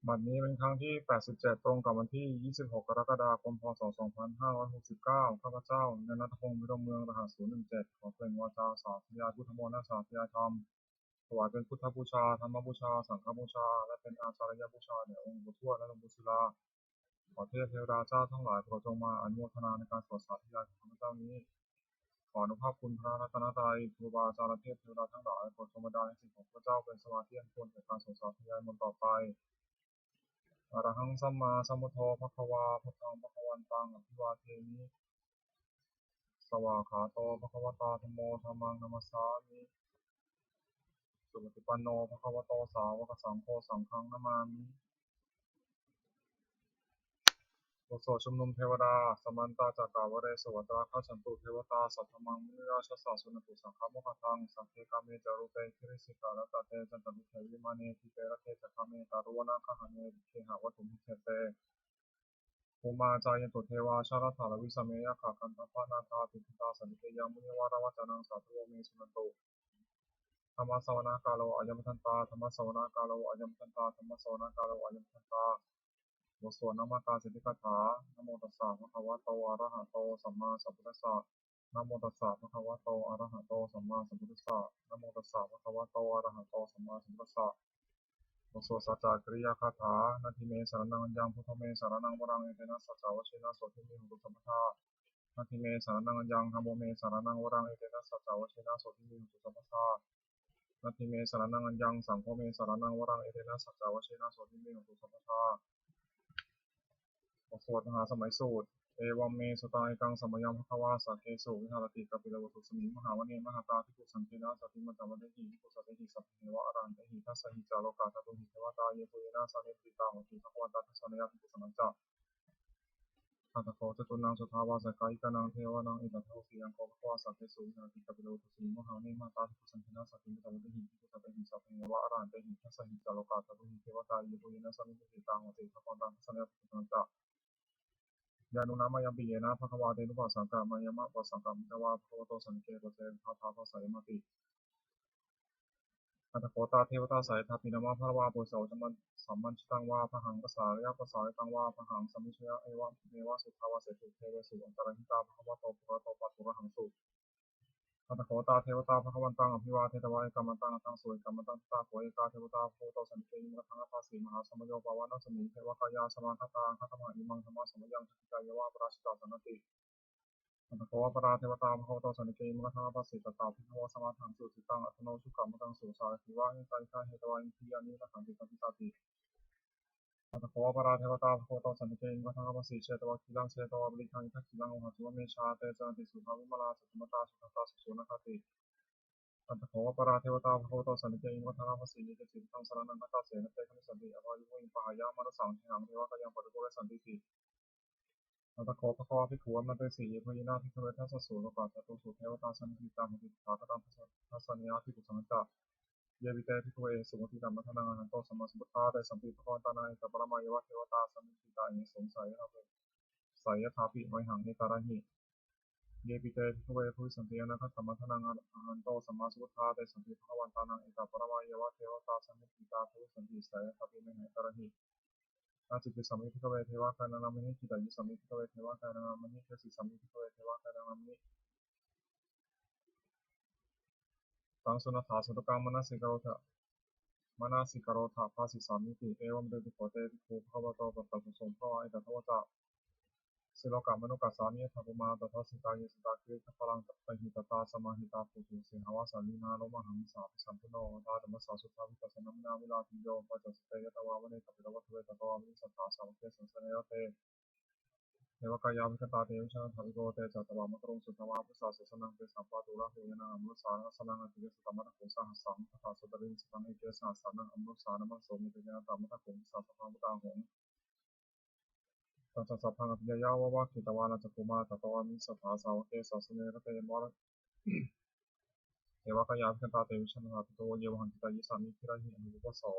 ບັດນີ້ແມ່ນຄັ້ງທີແປດສິບເຈັດ ຕົງກັບວັນທີຊາວຫົກ ກໍລະກະດາຄົມ ພ.ສ. ສອງພັນຫ້າຮ້ອຍຫົກສິບເກົ້າ ຂ້າພະເຈົ້າ ຍານະພົງ ວິລົມເມືອງ ລະຫັດ ສູນໜຶ່ງເຈັດ ຂໍເປັນວາຈາສາທະຍາຍພຸດທະມົນ ແລະ ສາທະຍາຍທຳ ຖວາຍເປັນພຸດທະບູຊາ, ທຳມະບູຊາ, ສັງຄະບູຊາ ແລະ ເປັນອາຈາລະຍະບູຊາແດ່ອົງຫຼວງປູ່ທວດ ແລະ ຫຼວງປູ່ສິລາ. ຂໍເທບເທວະດາເຈົ້າທັງຫຼາຍ ໂປດຈົ່ງມາອະນຸໂມທະນາໃນການສວດສາທະຍາຍຂອງຂ້າພະເຈົ້ານີ້. ຂໍອານຸພາບຄຸນພະລັດຕະນະໄຕ, ຄູບາອາຈານ ແລະ ເທບເທວະດາທັງຫຼາຍ ໂປດຈົ່ງບັນດານໃຫ້ສິດຂອງຂ້າພະເຈົ້າເປັນສະມາທິອັນຄວນແກ່ການສວດສາທະຍາຍມົນຕໍ່ໄປ. ອະລະຫັງ ສຳມາສຳພຸດໂທ ພະຄະວາ, ພຸດທັງ ພະຄະວັນຕັງ ອະພິວາເທມິ. ສະຫວາກຂາໂຕ ພະຄະວະຕາ ທຳໂມ ທຳມັງ ນະມັດສາມິ. ສຸປະຕິປັນໂນ ພະຄະວະໂຕ ສາວະກະສັງໂຄ ສັງຄັງ ນະມາມິ. ບົດສວດຊຸມນຸມເທວະດາ. ສະມັນຕະຈັກກະວະເລສຸ ອັດຕະລະກະສັນຕຸ ເທວະຕາ ສັດທະມັງ ມຸນິຣາຊະສາ ສຸນັນຕຸ ສັງຄະມຸຂະທັງ. ສັກເຂ ຄາເມ ຈາຣຸເປ ກິຣິສິຂາຣະຕະເຕ ຈັນຕະລຸເຂ ວິມາເນ ດີເປ ລັກເຂ ຈະຄາເມ ຕາຣະວັນນະຄະຫະເນ ເຂຫະວັດຖຸມະເຂເຕ ພູມາຈາຍັນຕຸ ເທວາ ຊະລັດຖາລະວິສະເມ ຍັກຂະກັນທະພະນາກາ ຕິດທິຕາ ສັນຕິເກ ຍາມຸນິວາລະວັດຕະນັງ ສາທຸໂວ ເມ ສຸນັນຕຸ. ທຳມະສະວະນະກາໂລ ອາຍັມພະທັນຕາ. ທຳມະສະວະນະກາໂລ ອາຍັມພະທັນຕາ. ທຳມະສະວະນະກາໂລ ອາຍັມພະທັນຕາ. ບົດສວດນະມະການສິດທິກາຖາ. ນະໂມຕັດສະ ພະຄະວະໂຕ ອະລະຫະໂຕ ສຳມາສຳພຸດທັດສະ. ນະໂມຕັດສະ ພະຄະວະໂຕ ອະລະຫະໂຕ ສຳມາສຳພຸດທັດສະ. ນະໂມຕັດສະ ພະຄະວະໂຕ ອະລະຫະໂຕ ສຳມາສຳພຸດທັດສະ. ບົດສວດສັດຈະກິລິຍາຄາຖາ. ນັດຖິເມ ສະລະນັງ ອະຍັງ ພຸດໂທ ເມ ສະລະນັງ ວະລັງ ເອເຕນະ ສັດຈະ ວະເຊນະ ໂສທິ ເມ ໂຫຕຸ ສັບພະທາ. ນັດຖິເມ ສະລະນັງ ອະຍັງ ທຳໂມ ເມ ສະລະນັງ ວະລັງ ເອເຕນະ ສັດຈະ ວະເຊນະ ໂສທິ ເມ ໂຫຕຸ ສັບພະທາ. ນັດຖິເມ ສະລະນັງ ອະຍັງ ສັງໂຄ ເມ ສະລະນັງ ວະລັງ ເອເຕນະ ສັດຈະ ວະເຊນະ ໂສທິ ເມ ໂຫຕຸ ສັບພະທາ. ບົດສວດມະຫາສະໄໝສູດ. ເອວັມເມ ສຸຕັງ ເອກັງສະມະຍັງ ພະຄະວາ ສັກເກສຸ ວິຫາຣະຕິ ກັບປິລະວັດຖຸສະມິງ ມະຫາວັນເນ ມະຫະຕາ ພິກຂຸສັງເກນະ ສັດຖິ ມັດຈະວັດເຕຫິ ພິກຂຸສັດເຕຫິ ສັບເພ ເອວະ ອະລະຫັນເຕຫິ ທັດສະຫິ ຈາໂລກາ ທາຕຸຫິ ເທວະຕາ ເຍ ພູເຍນະ ສານິທະຕິຕາ ໂຫຕິ ພະຄະວັນຕາ ທັດສະນະຍາ ພິກຂຸສັງຄັນຈະ. ອັດຖະໂຂ ຈະຕຸນັງ ສຸທາວາສະກາຍິການັງ ເທວານັງ ເອຕະທາຕຸຕິ ຍັງໂກ ພະຄະວາ ສັກເກສຸ ວິຫາຣະຕິ ກັບປິລະວັດຕຸສະມິງ ມະຫາວັນເນ ມະຫະຕາ ພິກຂຸສັງເຄນະ ສັດຖິ ມັດຈະວັດເຕຫິ ພິກຂຸສັດເຕຫິ ສັບເພ ເອວະ ອະລະຫັນເຕຫິ ທັດສະຫິ ຈາໂລກາ ທາຕຸຫິ ເທວະຕາ ເຍ ພູເຍນະ ສານິທະຕິຕາ ໂຫຕິ ພະຄະວັນຕາ ທັດສະນະຍາ ພິກຂຸສັງຄັນຈະ. ຍານຸນາມະຍັມປິ ເຍນະ ພະຄະວາ ເຕ ອະນຸປະສາກະ ມາຍາມະ ປະສາກະ ມິດຕະວາ ພະຄະວະໂຕ ສັນຕິເກ ປະເຊ ທາທາ ພະສະຍາມະຕິ. ອັດຖະໂຂ ຕາ ເທວະຕາ ສາຍັດຖາປິ ນາມະ ພະລະວາ ປຸສະ ສະມັນ ສະມັນຊິຕັງ ວາ ພະຫັງ ປະສາລະຍະ ປະສາລິຕັງ ວາ ພະຫັງ ສະມິດຊະຍະ ເອວະ ເມວະ ສຸທາວາເສຕຸ ເທເວສຸ ອັນຕະລະຫິຕາ ພະຄະວະໂຕ ພະຄະວະໂຕ ປະຕູລະຫັງສຸ. ອັດຖະໂຂ ຕາ ເທວະຕາ ພະຄະວັນຕັງ ອະພິວາເທຕະວາ ເອກະມັນຕັງ ອະທັງ ສຸ ເອກະມັນຕັງ ທະຕາໂຂ ເອກາ ເທວະຕາ ພະຄະວະໂຕ ສັນຕິເກ ອິງວະທັງ ອາພາສີ ມະຫາສະມະໂຍ ປາວະນະສະມິງ ເທວະກາຍາ ສະມາຄະຕາ ອາຄະຕະມະ ອິມັງ ທຳມະສະມະຍັງ ທະກິກາຍະວະ ປະຣາຊິຕາ ສະນະຕິ ອັດຖະໂຂ ອະປະຣາເທວະຕາ ພະຄະວະໂຕ ສັນຕິເກ ອິງວະທັງ ອາພາສີ ຕະຕາ ພິກຂະໂວ ສະມາທັງ ສຸສິຕັງ ອັດຖະໂນ ສຸກະມັນຕັງ ສຸສາລະຄີວະ ເອຕານິ ຄາເຮຕະວາ ອິງ ພິຍານີ ລະຂັນຕິ ສັນຕິຕາຕິ. ອັດຖະໂຂ ອະປະຣາເທວະຕາ ພະຄະວະໂຕ ສັນຕິເກ ອິງວະທັງ ອາພາສີ ເຊຕະວະຄີລັງ ເຊຕະວະບໍລິຄັງ ອິທັກຄີລັງ ໂອຫະຕຸມະເມຊາ ເຕຈະນະຕິ ສຸທາວິມະລາ ສັດຕະມະຕາ ສຸທັດຕາ ສຸສູນະຄະຕິ. ອັດຖະໂຂ ອະປະຣາເທວະຕາ ພະຄະວະໂຕ ສັນຕິເກ ອິງວະທັງ ອາພາສີ ເຍ ເຈ ສີ ພະທັງ ສະຣະນັງ ຄັດຕາເສ ນະເຕ ຄະມິສັນຕິ ອະພາຍຸ ວິງ ປະຫາຍາ ມານຸສັງ ເຄຫັງ ເທວະ ກາຍັງ ປະຕູ ໂກ ເຣ ສັນຕິຕິ. ອັດຖະໂຂ ພະຄະວາ ພິກຂູ ອະມະນະເຕສີ ເຍ ພູເຍນະ ພິກຂະເວ ທັດສະສູ ໂລກາ ຈະຕຸ ສຸ ເທວະຕາ ສັນຕິສິຕາ ໂຫຕິ ຕະຖາຄະຕັງ ທັດສະນະຍາ ພິກຂຸສັງຄັນຈະ. ເຢ ປິ ເຕ ພິກຂະເວ ເອ ສຸ ໂຫຕິ ກັມມັນຕະນັງ ອະລະຫັນໂຕ ສຳມາສຳພຸດທາ ເຕ ສັມປິ ພະຄະວັນຕາ ນາ ເອຕະ ປະຣະມາ ເຍວະ ເທວະຕາ ສັນຕິສິຕາ ເອ ສົງ ສາຍະ ສາຍະຖາປິ ມະຫິຫັງ ເອຕະຣະຫິ. ເຢ ປິ ເຕ ພິກຂະເວ ພູລິສັນຕິ ອະນາຄະຕະມະທານັງ ອະລະຫັນໂຕ ສຳມາສຳພຸດທາ ເຕ ສັມປິ ພະຄະວັນຕາ ນາ ເອຕະ ປະຣະມາ ເຍວະ ເທວະຕາ ສັນຕິສິຕາ ພູລິສັນຕິ ສາຍະຖາປິ ມະຫິຫັງ ເອຕະຣະຫິ. ອາຈິກິສາມິ ພິກຂະເວ ເທວະກາຍານັງ ມະຫິ ກິຕາຍິສາມິ ພິກຂະເວ ເທວະກາຍານັງ ມະຫິ ເຄສິສາມິ ພິກຂະເວ ເທວະກາຍານັງ ມະຫິ ຕັງ ສຸນັດຖາ ສາທຸກັງ ມະນະສິກາໂຣທະ ມະນະສິກາໂຣທະ ພາສິສາມິ ຕິ ເອວັມ ເຕ ພິກຂະເຕ ພິກຂູ ພະຄະວະໂຕ ປະຕາສຸສົງ ພະວາ ເອຕະທະວະຈະ ສິໂລກະມະນຸກາສາມິ ຍະຖາພູມາ ຕະທາສິຕາ ເຢ ສະຕາ ກິລິຄະຕະລັງ ປະຫິຕະຕາ ສະມາຫິຕາ ໂພຈຸ ເສຫະວາ ສາລີນາ ໂລມະຫັງ ສາພິສັມພຸນໂນ ອະທາ ທຳມະສາ ສຸທາວິປັດສະນາ ມະນາ ວິລາ ພິນໂຍ ປະຈັກສະເຕ ຍະຕະວາ ວະເນ ກະປິລະວັດທະເວ ຕະໂຕ ອາມະນິສາ ສາວະເກ ສັງສະເນຍະເຕ ເທວະກາຍາ ວິກະຕາ ເຕ ວິຊານະທາ ວິໂກ ເຕ ຈະຕະວາ ມັງຄະລຸງ ສຸດທະວາ ພຸດສາ ສາສະນັງ ເຕສາ ປາຕູ ລາຫູ ຍານາ ອາມະນຸສາ ສະນັງ ອະຕິເຍສະ ຕະມະທະໂຂງ ສະຫັດສາ ມັງຄະຖາ ສະຕະລິງ ສະຕັງ ເອເກ ສະຫັດສານັງ ອາມະນຸສາ ນະມັງໂສ ເມ ເຕ ຍານາ ຕາມະທະໂຂງ ສະສັບພັງ ພຸດທາຫົງ ຕັງ ສະສັບພັງ ອະພິຍາຍາ ວະວະ ກິຕະວາ ນາ ຈັກຂຸມາ ຕະໂຕ ອາມະນິສາ ສາສະວະເກ ສາສະເນຍະເຕ ເທວະກາຍາ ວິກະຕາ ເຕ ວິຊານະທາ ພິໂກ ເຍວະຫັງ ກິຕາຍິສາມິ ກິລາຫິ ອະນຸປະສາ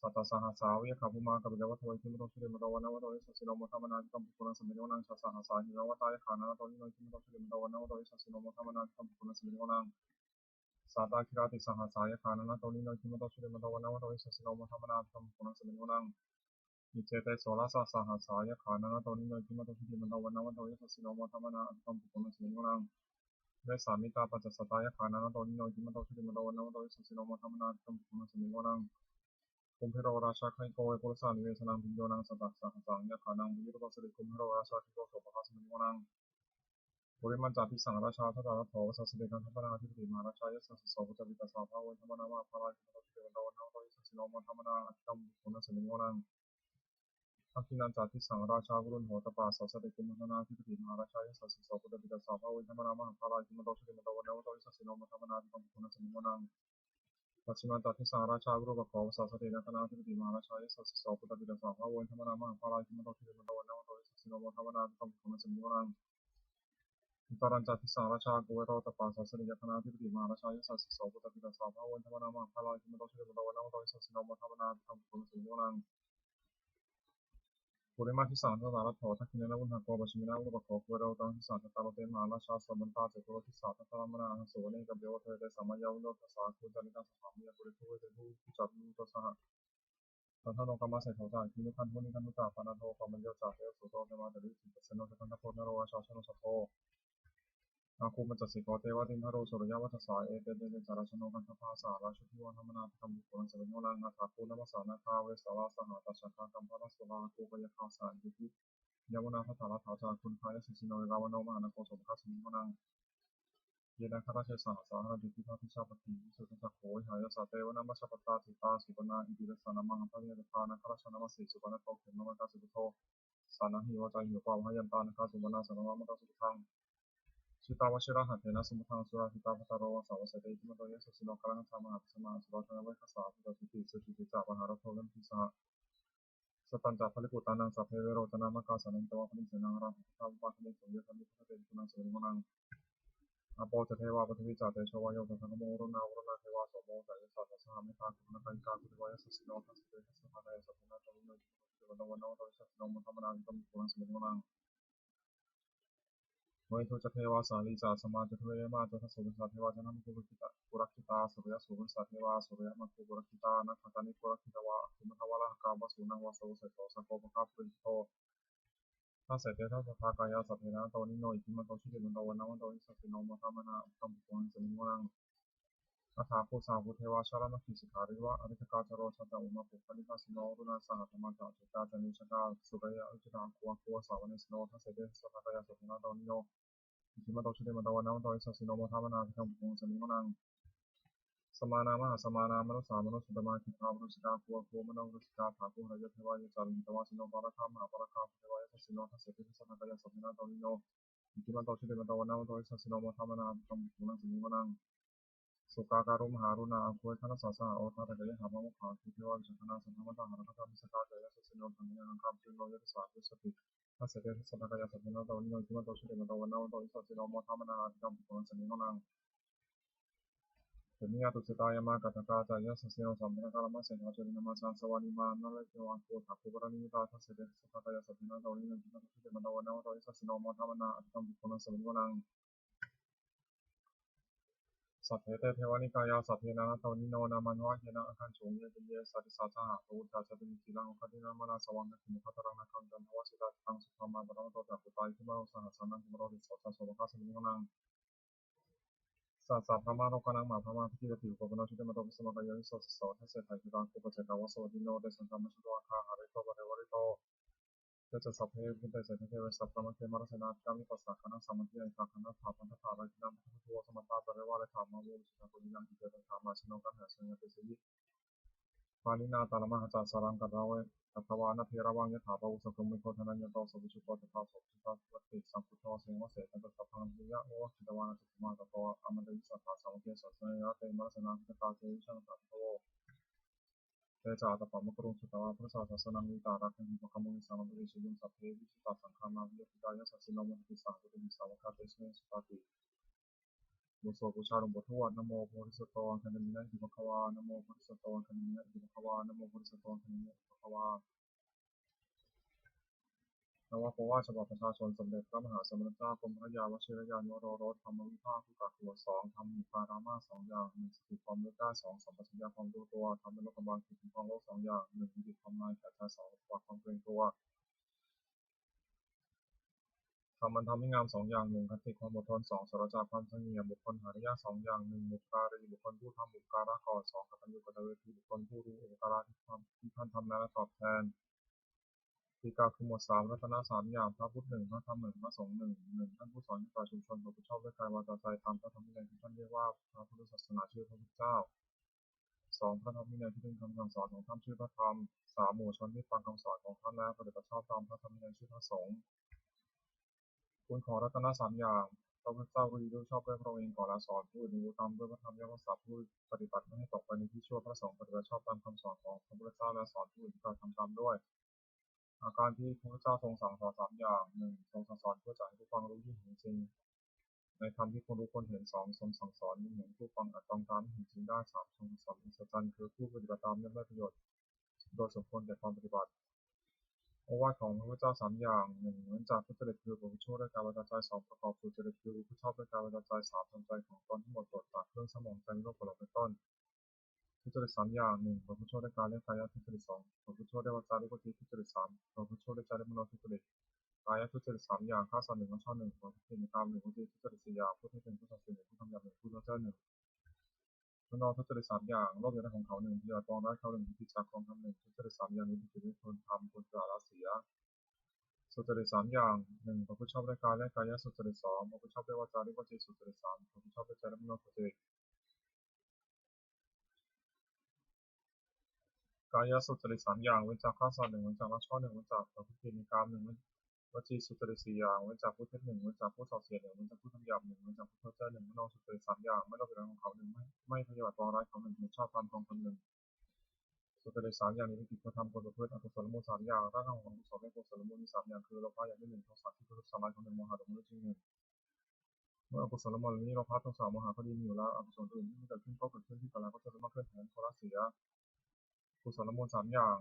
ສະຕະສະຫັດສາ ວະຍັກຂາພູມາ ກະປິລະວັດທະເວ ທິມະໂຕ ຊຸຕິມະໂຕ ວັນນະມະໂຕ ຍະສະສິ ໂລມະທະມະນາ ວິກຳ ພິກຂຸນັງ ສະເມ ໂຍນັງ ຊາສະຫັດສາ ຫິມະວະຕາ ຍັກຂາ ນານາໂຕ ນິໂນ ທິມະໂຕ ຊຸຕິມະໂຕ ວັນນະມະໂຕ ຍະສະສິ ໂລມະທະມະນາ ວິກຳ ພິກຂຸນັງ ສະເມ ໂຍນັງ Sātāgirā tisahassā yakkhā nānattavaṇṇino, iddhimanto jutimanto vaṇṇavanto yasassino, modamānā abhikkāmuṃ bhikkhūnaṃ samitiṃ vanaṃ. Icceteso lasasahassā yakkhā nānattavaṇṇino, iddhimanto jutimanto vaṇṇavanto yasassino, modamānā abhikkāmuṃ bhikkhūnaṃ samitiṃ vanaṃ. Vessāmittā pañcasatā yakkhā nānattavaṇṇino, iddhimanto jutimanto vaṇṇavanto yasassino, modamānā abhikkāmuṃ bhikkhūnaṃ samitiṃ vanaṃ. Kumbhīro rājagahiko vepullassa nivesanaṃ, bhiyyo naṃ satasahassaṃ yakkhānaṃ payirupāsati, kumbhīro rājagahiko sopāga samitiṃ vanaṃ. Purimañca disaṃ rājā dhataraṭṭho pasāsati, gandhabbānaṃ ādhipati mahārājā yasassi so. Puttāpi tassa bahavo indanāmā mahabbalā, iddhimanto jutimanto vaṇṇavanto yasassino, modamānā abhikkāmuṃ bhikkhūnaṃ samitiṃ vanaṃ. Dakkhiṇañca disaṃ rājā virūḷho tappasāsati, kumbhaṇḍānaṃ ādhipati mahārājā yasassi so. Puttāpi tassa bahavo indanāmā mahabbalā, iddhimanto jutimanto vaṇṇavanto yasassino, modamānā abhikkāmuṃ bhikkhūnaṃ samitiṃ vanaṃ. Pacchimañca disaṃ rājā virūpakkho pasāsati, nāgānaṃ ādhipati mahārājā yasassi so. Puttāpi tassa bahavo indanāmā mahabbalā, iddhimanto jutimanto vaṇṇavanto yasassino, modamānā abhikkāmuṃ bhikkhūnaṃ samitiṃ vanaṃ. Uttarañca disaṃ rājā kuvero tappasāsati, yakkhānaṃ ādhipati mahārājā yasassi so. Puttāpi tassa bahavo indanāmā mahabbalā, iddhimanto jutimanto vaṇṇavanto yasassino, modamānā abhikkāmuṃ bhikkhūnaṃ samitiṃ vanaṃ. Purimaṃ disaṃ dhataraṭṭho, dakkhiṇena virūḷhako, pacchimena virūpakkho, kuvero uttaraṃ disaṃ. Cattāro te mahārājā samantā caturo disā, daddallamānā aṭṭhaṃsu vane, kāpilavatthave te sāmāya, virūḷho disā āgū, pañcalikā saṭṭhā māyā, kumbhīro rājagahiko vepullassa nivesanaṃ, bhiyyo naṃ satasahassaṃ yakkhānaṃ payirupāsati, kumbhaṇḍānaṃ ādhipati mahārājā yasassi so. Puttāpi tassa bahavo indanāmā mahabbalā, iddhimanto jutimanto vaṇṇavanto yasassino, modamānā abhikkāmuṃ bhikkhūnaṃ samitiṃ vanaṃ. Dakkhiṇañca disaṃ rājā virūpakkho pasāsati, yakkhānaṃ ādhipati mahārājā yasassi so. Puttāpi tassa bahavo indanāmā mahabbalā, iddhimanto jutimanto vaṇṇavanto yasassino, modamānā abhikkāmuṃ bhikkhūnaṃ samitiṃ vanaṃ. Uttarañca disaṃ rājā kuvero tappasāsati, yakkhānaṃ ādhipati mahārājā yasassi so. Puttāpi tassa bahavo indanāmā mahabbalā, iddhimanto jutimanto vaṇṇavanto yasassino, modamānā abhikkāmuṃ bhikkhūnaṃ samitiṃ vanaṃ. Pacchimāya disaṃ rājā sahassā dhataraṭṭho pasāsati, yakkhānaṃ ādhipati mahārājā yasassi so. Puttāpi tassa bahavo indanāmā mahabbalā, iddhimanto jutimanto vaṇṇavanto yasassino, modamānā abhikkāmuṃ bhikkhūnaṃ samitiṃ vanaṃ. Pacchimā disaṃ rājā sahassā payirupāsati, yakkhānaṃ ādhipati mahārājā yasassi so. Puttāpi tassa bahavo indanāmā mahabbalā, iddhimanto jutimanto vaṇṇavanto yasassino, modamānā abhikkāmuṃ bhikkhūnaṃ samitiṃ vanaṃ. Āgū pañcasikho devā timbarū suriyavacchasā, etendete saha rājāno gandhabbā saha rājubhi, modamānā abhikkāmuṃ bhikkhūnaṃ samitiṃ vanaṃ. Athāgū nābhasā nāgā vesālā saha tacchakā, kambalassatarā āgū pāyāgā saha ñātibhi, yāmunā dhataraṭṭhā ca āgūrasā yasassino, erāvaṇo mahānāgo sopāga samitiṃ vanaṃ. Ye nāgarāje sahasā haranti, dibbā dijā pakkhi visuddhacakkhū, vehāyasā te vanamajjhapattā, citrā supaṇṇā iti tesa nāmaṃ. Abhayantadā nāgarājānamāsi, supaṇṇato khemamakāsi buddho, sāṇhāhi vācāhi upavhayantā, nāgā supaṇṇā saraṇamakaṃsu buddhaṃ. Jitā vajirahatthena samuddaṃ asurā sitā, bhātaro vāsavassete iddhimanto yasassino, kālakañjā mahābhismā asurā dānaveghasā, bhūtāsuratī satthā te jitupaddavā, pahārādo namucī saha. Satañca baliputtānaṃ sabbe verocanāmakā, sannayhitvā baliṃ senaṃ rāhubhaddamupāgamuṃ, bhadrāni bhojonaṃ yācāmi bhaddante bhikkhūnaṃ samitiṃ vanaṃ. Āpo ca devā paṭhavī ca tejo vāyo tadāgamuṃ, varuṇā vāruṇā devā somo ca yasasā saha, mettākaruṇākāyikā āgū devā yasassino, dasete dasadhā kāyā sabbe nānattavaṇṇino, iddhimanto jutimanto vaṇṇavanto yasassino, modamānā abhikkāmuṃ bhikkhūnaṃ samitiṃ vanaṃ. Veṇḍū ca devā sahalī ca asamā ca duve yamā, candassūpanisā devā candamāgū purakkhitā, suriyassūpanisā devā suriyamāgū purakkhitā, nakkhattāni purakkhitvā āgū mandavalāhakā, vasūnaṃ vāsavo seṭṭho sakkopāga purindado. Dasete dasadhā kāyā sabbe nānattavaṇṇino, iddhimanto jutimanto vaṇṇavanto yasassino, modamānā abhikkāmuṃ bhikkhūnaṃ samitiṃ vanaṃ. Athāgū sahabhū devā jalamaggisikhāriva, ariṭṭhakā ca rojā ca ummāpupphanibhāsino, varuṇā sahadhammā ca accutā ca anejakā, sūleyyarucirā āgū āgū vāsavanesino. Dasete dasadhā kāyā sabbe nānattavaṇṇino, iddhimanto jutimanto vaṇṇavanto yasassino, modamānā abhikkāmuṃ bhikkhūnaṃ samitiṃ vanaṃ. Samānā mahāsamānā mānusā mānusuttamā, khiḍḍāpadūsikā āgū āgū manopadūsikā. Athāgū harayo devā ye ca lohitavāsino, pāragā mahāpāragā āgū devā yasassino. Dasete dasadhā kāyā sabbe nānattavaṇṇino, iddhimanto jutimanto vaṇṇavanto yasassino, modamānā abhikkāmuṃ bhikkhūnaṃ samitiṃ vanaṃ. Sukkā karumhā aruṇā āgū veghanasā saha, odātagayhā pāmokkhā āgū devā vicakkhaṇā. Sadāmattā hāragajā missakā ca yasassino, thanayaṃ aṅgā paccudāvāsino yathā sītā abbhisaṅkhuddhā. Dasete dasadhā kāyā sabbe nānattavaṇṇino, iddhimanto jutimanto vaṇṇavanto yasassino, modamānā abhikkāmuṃ bhikkhūnaṃ samitiṃ vanaṃ. Khemiyā tusitā yāmā kaṭṭhakā ca yasassino, sāvakā dhammaseṭṭhā juvenkā āsavā. Nivānamānā āgū athāgū paranimmitā. Dasete dasadhā kāyā sabbe nānattavaṇṇino, iddhimanto jutimanto vaṇṇavanto yasassino, modamānā abhikkāmuṃ bhikkhūnaṃ samitiṃ vanaṃ. Sabbe te devanikāyā sabbe nānattavaṇṇino, nāmanvayena āgañchuṃ ye caññe sadisā saha. Pavutthajātimakkhilaṃ oghatiṇṇamanāsavaṃ, dakkhemoghataraṃ nāgaṃ candaṃva asitātitaṃ. Subrahmā paramatto ca puttā iddhimato saha, sanaṅkumāro tisso ca sopāga samitiṃ vanaṃ. Sahassabrahmalokānaṃ mahābrahmābhitiṭṭhati, upapanno jutimanto bhismākāyo yasassi so. Dasettha issarā āgū paccekavasavattino, tesañca majjhato āgā hārito parivārito. Te ca sabbe abhikkante sinde deve sabrahmake, mārasenā abhikkāmi passa kaṇhassa mandiyaṃ. Etha gaṇhatha bandhatha rāgena bandhamatthu vo, samantā parivāretha mā vo muñcittha. Pubbaṃ itiha āgañchuṃ, yathā bhūmaṃ kanthassa yaṃ ghasati pāṇinā talamāhacca, saraṃ katvāna bheravaṃ yathā pāvussako megho thanayanto savijjuko. Tadā so paccudāvatti saṅkuddho asayaṃvase, taṃ sabbaṃ abhiññāya vavakkhitvāna cakkhumā. Tato āmantayi satthā sāvake sāsane rate, mārasenā abhikkantā te vijānātha bhikkhavo. Te ca ātappamakaruṃ sutvā buddhassa sāsanaṃ, vītarāgehi pakkāmuṃ nesaṃ lomampi iñjayuṃ. Sabbe vijitasaṅgāmā bhayātītā yasassino, modanti saha bhūtehi sāvakā te janesutāti. Bhūto pūjā lompo dhūpā, namo bodhisatto āgantimāya iti bhagavā. Namo bodhisatto āgantimāya iti bhagavā. Namo bodhisatto āgantimāya iti bhagavā. ນວโอวาทฉบับประชาชนสมเด็จพระมหาสมณเจ้ากรมพระยาวชิรยานวโรรส ธรรมวิภาค ทุกขะ สอง ธรรมหมู่ปารามาสสองอย่าง หนึ่ง สติความระลึกได้ สอง สัมปชัญญะความรู้ตัว ธรรมเป็นรถกำบังจิตแห่งครองโลกสองอย่าง หนึ่ง มีจิตความนายแก่ใจ สอง ปฏิบัติความเกรงกลัว ธรรมอันทำให้งามสองอย่าง หนึ่ง ขันติความอดทน สอง สัจจะความเสงี่ยม บุคคลหาได้ยากสองอย่าง หนึ่ง บุพการี บุคคลผู้ทำบุพการะก่อน สอง กตัญญูกตเวที บุคคลผู้รู้อุปการะที่ทำ ที่ท่านทำแล้วและตอบแทน ที่กล่าวคือหมวดสาม รัตนะสามอย่าง พระพุทธหนึ่ง พระธรรมหนึ่ง พระสงฆ์หนึ่ง หนึ่ง ท่านผู้สอนให้แก่ชุมชนประพฤติชอบด้วยกายวาจาใจตามพระธรรมวินัยที่ท่านเรียกว่าพระพุทธศาสนา ชื่อพระพุทธเจ้า สอง พระธรรมวินัยที่เป็นคำสั่งสอนของท่าน ชื่อพระธรรม สาม หมู่ชนที่ฟังคำสอนของท่านแล้วปฏิบัติชอบตามพระธรรมวินัย ชื่อพระสงฆ์ คุณของรัตนะสามอย่าง พระพุทธเจ้ารู้ดีรู้ชอบด้วยพระองค์เองก่อนแล้วสอนผู้อื่นให้รู้ตามด้วยพระธรรม ย่อมรักษาผู้ปฏิบัติไม่ให้ตกไปในที่ชั่ว พระสงฆ์ปฏิบัติชอบตามคำสอนของพระพุทธเจ้าแล้วสอนผู้อื่นให้กระทำตามด้วย อาการที่พระพุทธเจ้าทรงสั่งสอนสามอย่าง หนึ่ง ทรงสั่งสอนเพื่อจะให้ผู้ฟังรู้ยิ่งเห็นจริงในธรรมที่ควรรู้ควรเห็น สอง ทรงสั่งสอนยิ่งเห็นผู้ฟังอาจต้องตามให้เห็นจริงได้ สาม ทรงสั่งสอนอัศจรรย์ คือผู้ปฏิบัติตามย่อมได้ประโยชน์ โดยสมควรแก่ความปฏิบัติ โอวาทของพระพุทธเจ้าสามอย่าง หนึ่ง เว้นจากทุจริต คือประพฤติชั่วด้วยกายวาจาใจ สอง ประกอบสุจริต คือประพฤติชอบด้วยกายวาจาใจ สาม ทำใจของตนให้หมดจดจากเครื่องเศร้าหมองใจ มีโรคประหลาดเป็นต้น ทุจริตสามอย่าง หนึ่ง ประพฤติชั่วด้วยกายและกายทุจริต สอง ประพฤติชั่วด้วยวาจาและวจีทุจริต สาม ประพฤติชั่วด้วยใจและมโนทุจริต กายทุจริตสามอย่าง ฆ่าสัตว์หนึ่ง ลักทรัพย์หนึ่ง ประพฤติผิดในกามหนึ่ง วจีทุจริตสี่อย่าง พูดเท็จหนึ่ง พูดส่อเสียดหนึ่ง พูดคำหยาบหนึ่ง พูดเพ้อเจ้อหนึ่ง มโนทุจริตสามอย่าง โลภอยากได้ของเขาหนึ่ง พยาบาทปองร้ายเขาหนึ่ง ทิฏฐิจักของธรรมหนึ่ง ทุจริตสามอย่างนี้เป็นกิจที่ควรทำ ควรสละเสีย สุจริตสามอย่าง หนึ่ง ประพฤติชอบด้วยกายและกายสุจริต สอง ประพฤติชอบด้วยวาจาและวจีสุจริต สาม ประพฤติชอบด้วยใจและมโนสุจริต กายสุจริตสามอย่าง เว้นจากฆ่าสัตว์หนึ่ง เว้นจากลักทรัพย์หนึ่ง เว้นจากประพฤติผิดในกามหนึ่ง วจีสุจริตสี่อย่าง เว้นจากพูดเท็จหนึ่ง เว้นจากพูดส่อเสียดหนึ่ง เว้นจากพูดคำหยาบหนึ่ง เว้นจากพูดเพ้อเจ้อหนึ่ง มโนสุจริตสามอย่าง ไม่โลภอยากได้ของเขาหนึ่ง ไม่ ไม่พยาบาทปองร้ายเขาหนึ่ง หมดชอบตามกองธรรมหนึ่ง สุจริตสามอย่างนี้เป็นกิจควรทำควรประพฤติ อกุศลมูลสามอย่าง รากเหง้าของอกุศลและกุศลมูลมีสามอย่าง คือ โลภะอยากได้หนึ่ง โทสะคิดประทุษร้ายเขาหนึ่ง โมหะหลงรู้จริงหนึ่ง เมื่ออกุศลมูลเหล่านี้ โลภะ โทสะ โมหะ ก็ดีมีอยู่แล้ว อกุศลอื่นที่มันเกิดขึ้นก็เกิดขึ้น ที่เกิดแล้วก็จะเพิ่มมากขึ้น แทนก็ละเสีย กุศลมูลสามอย่าง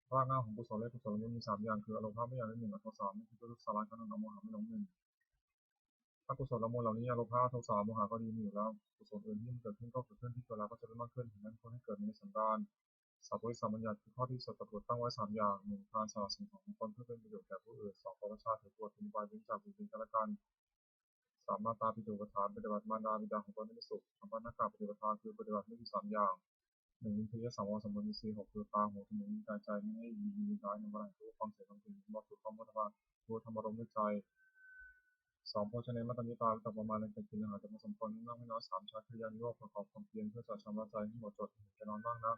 รากเหง้าของกุศลและกุศลมูลมีสามอย่าง คือ อโลภะไม่อยากได้หนึ่ง อโทสะไม่คิดประทุษร้ายเขาหนึ่ง อโมหะไม่หลงหนึ่ง อกุศลมูลเหล่านี้ อโลภะ โทสะ โมหะ ก็ดีมีอยู่แล้ว กุศลอื่นที่มันเกิดขึ้นก็เกิดขึ้น ที่เกิดแล้วก็จะเพิ่มมากขึ้น แทนนั้นควรให้เกิดมีในสันดาน สัพพวิสัยบัญญัติ คือข้อที่สัตบุรุษตั้งไว้สามอย่าง หนึ่ง ทานสละสิ่งของของตนเพื่อเป็นประโยชน์แก่ผู้อื่น สอง ปวช ถือบวชเป็นอุบายเว้นจากเวรซึ่งกันและกัน สาม มาตาปิตุปัฏฐาน ปฏิบัติมารดาบิดาของตนให้เป็นสุข สัมปันนกะปฏิปทา คือปฏิบัติด้วยสามอย่าง หนึ่ง อินทรียสังวรสำรวมอินทรีย์ หก คือตา หู จมูก ลิ้น กาย ใจ ไม่ให้ยินดียินร้ายในเวลาเห็นรูป ฟังเสียง ดมกลิ่น รส ถูกต้อง โผฏฐัพพะ รู้ธรรมารมณ์ด้วยใจ สอง โภชเน มัตตามิตา รู้จักประมาณในการกินอาหาร แต่พอสมควร ไม่มากไม่น้อย สาม ฌานคริยานุโยค ประกอบความเพียรเพื่อจะชำระใจให้หมดจด ไม่เห็นแก่นอนมากนัก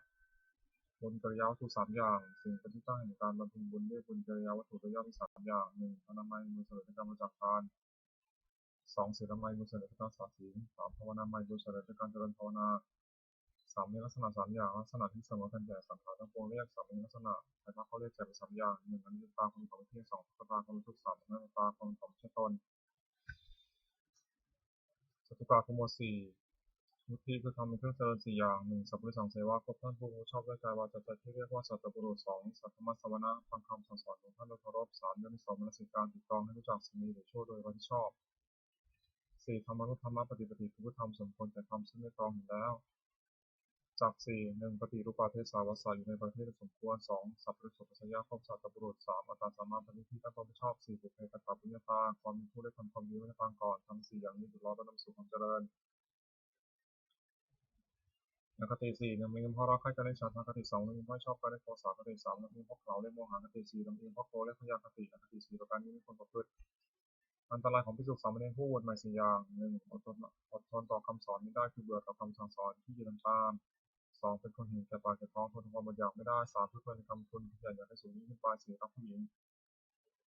บุญกิริยาวัตถุสามอย่าง สิ่งเป็นที่ตั้งแห่งการบำเพ็ญบุญด้วยบุญกิริยาวัตถุโดยย่อมีสามอย่าง หนึ่ง อนามัย มูลสำเร็จจากการบริจาคทาน สอง ศีลามัย มูลสำเร็จจากการรักษาศีล สาม ภาวนามัย มูลสำเร็จจากการเจริญภาวนา สาม มีลักษณะสามอย่าง ลักษณะที่เสมอกันแก่สังขารทั้งปวง เรียกสาม มีลักษณะ ไตรลักษณ์ก็เรียกแจ่มเป็นสามอย่าง หนึ่ง อนิจจัตตา ความมีของเที่ยง สอง ทุกขตา ความเป็นทุกข์ สาม อนัตตา ความเป็นของไม่ใช่ตน จตุกะคือหมวดสี่ วุฒิคือธรรมเป็นเครื่องเจริญสี่อย่าง หนึ่ง สัพพุริสังเสวะ คบท่านผู้ประพฤติชอบด้วยกายวาจาใจที่เรียกว่าสัตบุรุษ สอง สัทธรรมสวนะ ฟังคำสั่งสอนของท่านโดยเคารพ สาม โยนิโสมนสิการ ตรึกตรองให้รู้จักสิ่งดีหรือชั่วโดยประพฤติชอบ สี่ ธรรมานุธรรมปฏิปติ คือพฤติธรรมสมควรแก่ธรรมซึ่งได้ตรองเห็นแล้ว จักสี่ หนึ่ง ปฏิรูปาเทศาวัสสะ อยู่ในประเภทอันสมควร สอง สัพพุริโสปัชชยะ คบสัตบุรุษ สาม อัตตาสัมมาปณิธิ ตั้งต้นด้วยชอบ สี่ ปุพเพกตปุญญาตา ความมีผู้ได้ทำความดีไว้ในปางก่อน ทำสี่อย่างนี้หยุดล้อมและนำสู่ความเจริญ อคติสี่ ลำเอียงเพราะรักใคร่กันในฉันทะคติ สอง ลำเอียงเพราะชอบกันในโทสะคติ สาม ลำเอียงเพราะเขลาในโมหะคติ สี่ ลำเอียงเพราะโกรธและพยาคติ อคติสี่ประการนี้ไม่ควรประพฤติ อันตรายของภิกษุสามเณรผู้บวชใหม่สี่อย่าง หนึ่ง อดทน อดทนต่อคำสอนไม่ได้ คือเบื่อต่อคำสั่งสอน ขี้เกียจทำตาม สอง เป็นคนเห็นแก่ปากแก่ท้อง ทนความอดอยากไม่ได้ สาม เพลิดเพลินในกามคุณ ขยันอยากได้สูงยิ่งขึ้นไป สี่ รักผู้หญิง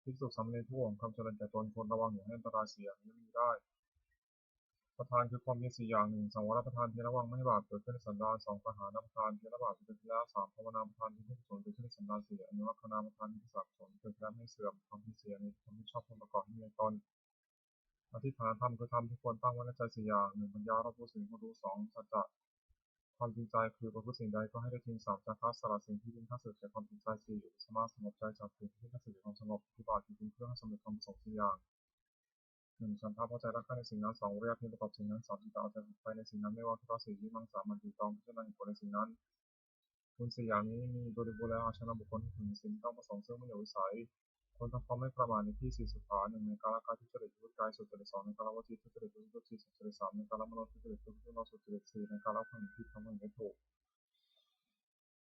ภิกษุสามเณรผู้หวงความเจริญแก่ตน ควรระวังอย่าให้อันตรายสี่อย่างนี้มีได้ ประธานคือความเพียรสี่อย่าง หนึ่ง สังวรประธาน เพียรระวังไม่ให้บาปเกิดขึ้นในสันดาน สอง ปหานประธาน เพียรละบาปที่เกิดขึ้นแล้ว สาม ภาวนาประธาน เพียรให้กุศลเกิดขึ้นในสันดาน สี่ อนุรักขณาประธาน เพียรรักษากุศลที่เกิดขึ้นแล้วไม่ให้เสื่อม ความเพียรสี่อย่างนี้ควรชอบควรประกอบให้มีในตน อธิษฐานธรรมคือธรรมที่ควรตั้งไว้ในใจสี่อย่าง หนึ่ง ปัญญารอบรู้ สี่ ผู้รู้ สอง สัจจะ ຄວາມຈິງໃຈ ຄືປະພຶດສິ່ງໃດກໍໃຫ້ໄດ້ຈິງ. ສາມ ຈາຄະ ສະຫຼະສິ່ງທີ່ເປັນຄ່າເສຍແກ່ຄວາມຈິງໃຈ. ສີ່ ອຸປະສະມາ ສະຫງົບໃຈຈາກສິ່ງທີ່ເປັນຄ່າເສຍແກ່ຄວາມສະຫງົບ. ປະຕິບັດ ຄືເປັນເຄື່ອງໃຫ້ສຳເລັດຄວາມປະສົງສີ່ຢ່າງ. ໜຶ່ງ ສັນທະ ພໍໃຈຮັກໃຄ່ໃນສິ່ງນັ້ນ. ສອງ ວິລິຍະ ເປັນປະກອບສິ່ງນັ້ນ. ສາມ ຈິດຕະ ເອົາໃຈໃສ່ໃນສິ່ງນັ້ນ ແມ່ນວ່າທຸກາສີ ມີມັງສາ ໝັ່ນຕີຕອງ ພິຈາລະນາເຫດຜົນໃນສິ່ງນັ້ນ. ຄຸນສີ່ຢ່າງນີ້ມີຢູ່ບໍລິບູນແລ້ວ ເອົາຊະນະບຸກຄົນທີ່ເຖິງສິນຕ້ອງປະສົງເຊິ່ງບັນຍາວິໄສ. ຄົນທຳຄວາມໄດ້ປະມາດໃນທີ່ສີ່ສຸດຖານ. ໜຶ່ງ ໃນກາລະກາຍທຸດຈະລິດ ປະພຶດກາຍສຸດຈະລິດ. ສອງ ໃນກາລະວະຈີທຸດຈະລິດ ປະພຶດວະຈີສຸດຈະລິດ. ສາມ ໃນກາລະມະໂນທຸດຈະລິດ ປະພຶດມະໂນສຸດຈະລິດ. ສີ່ ໃນກາລະຄຳເຫັນຜິດ ຄຳເຫັນໄດ້ຖືກ.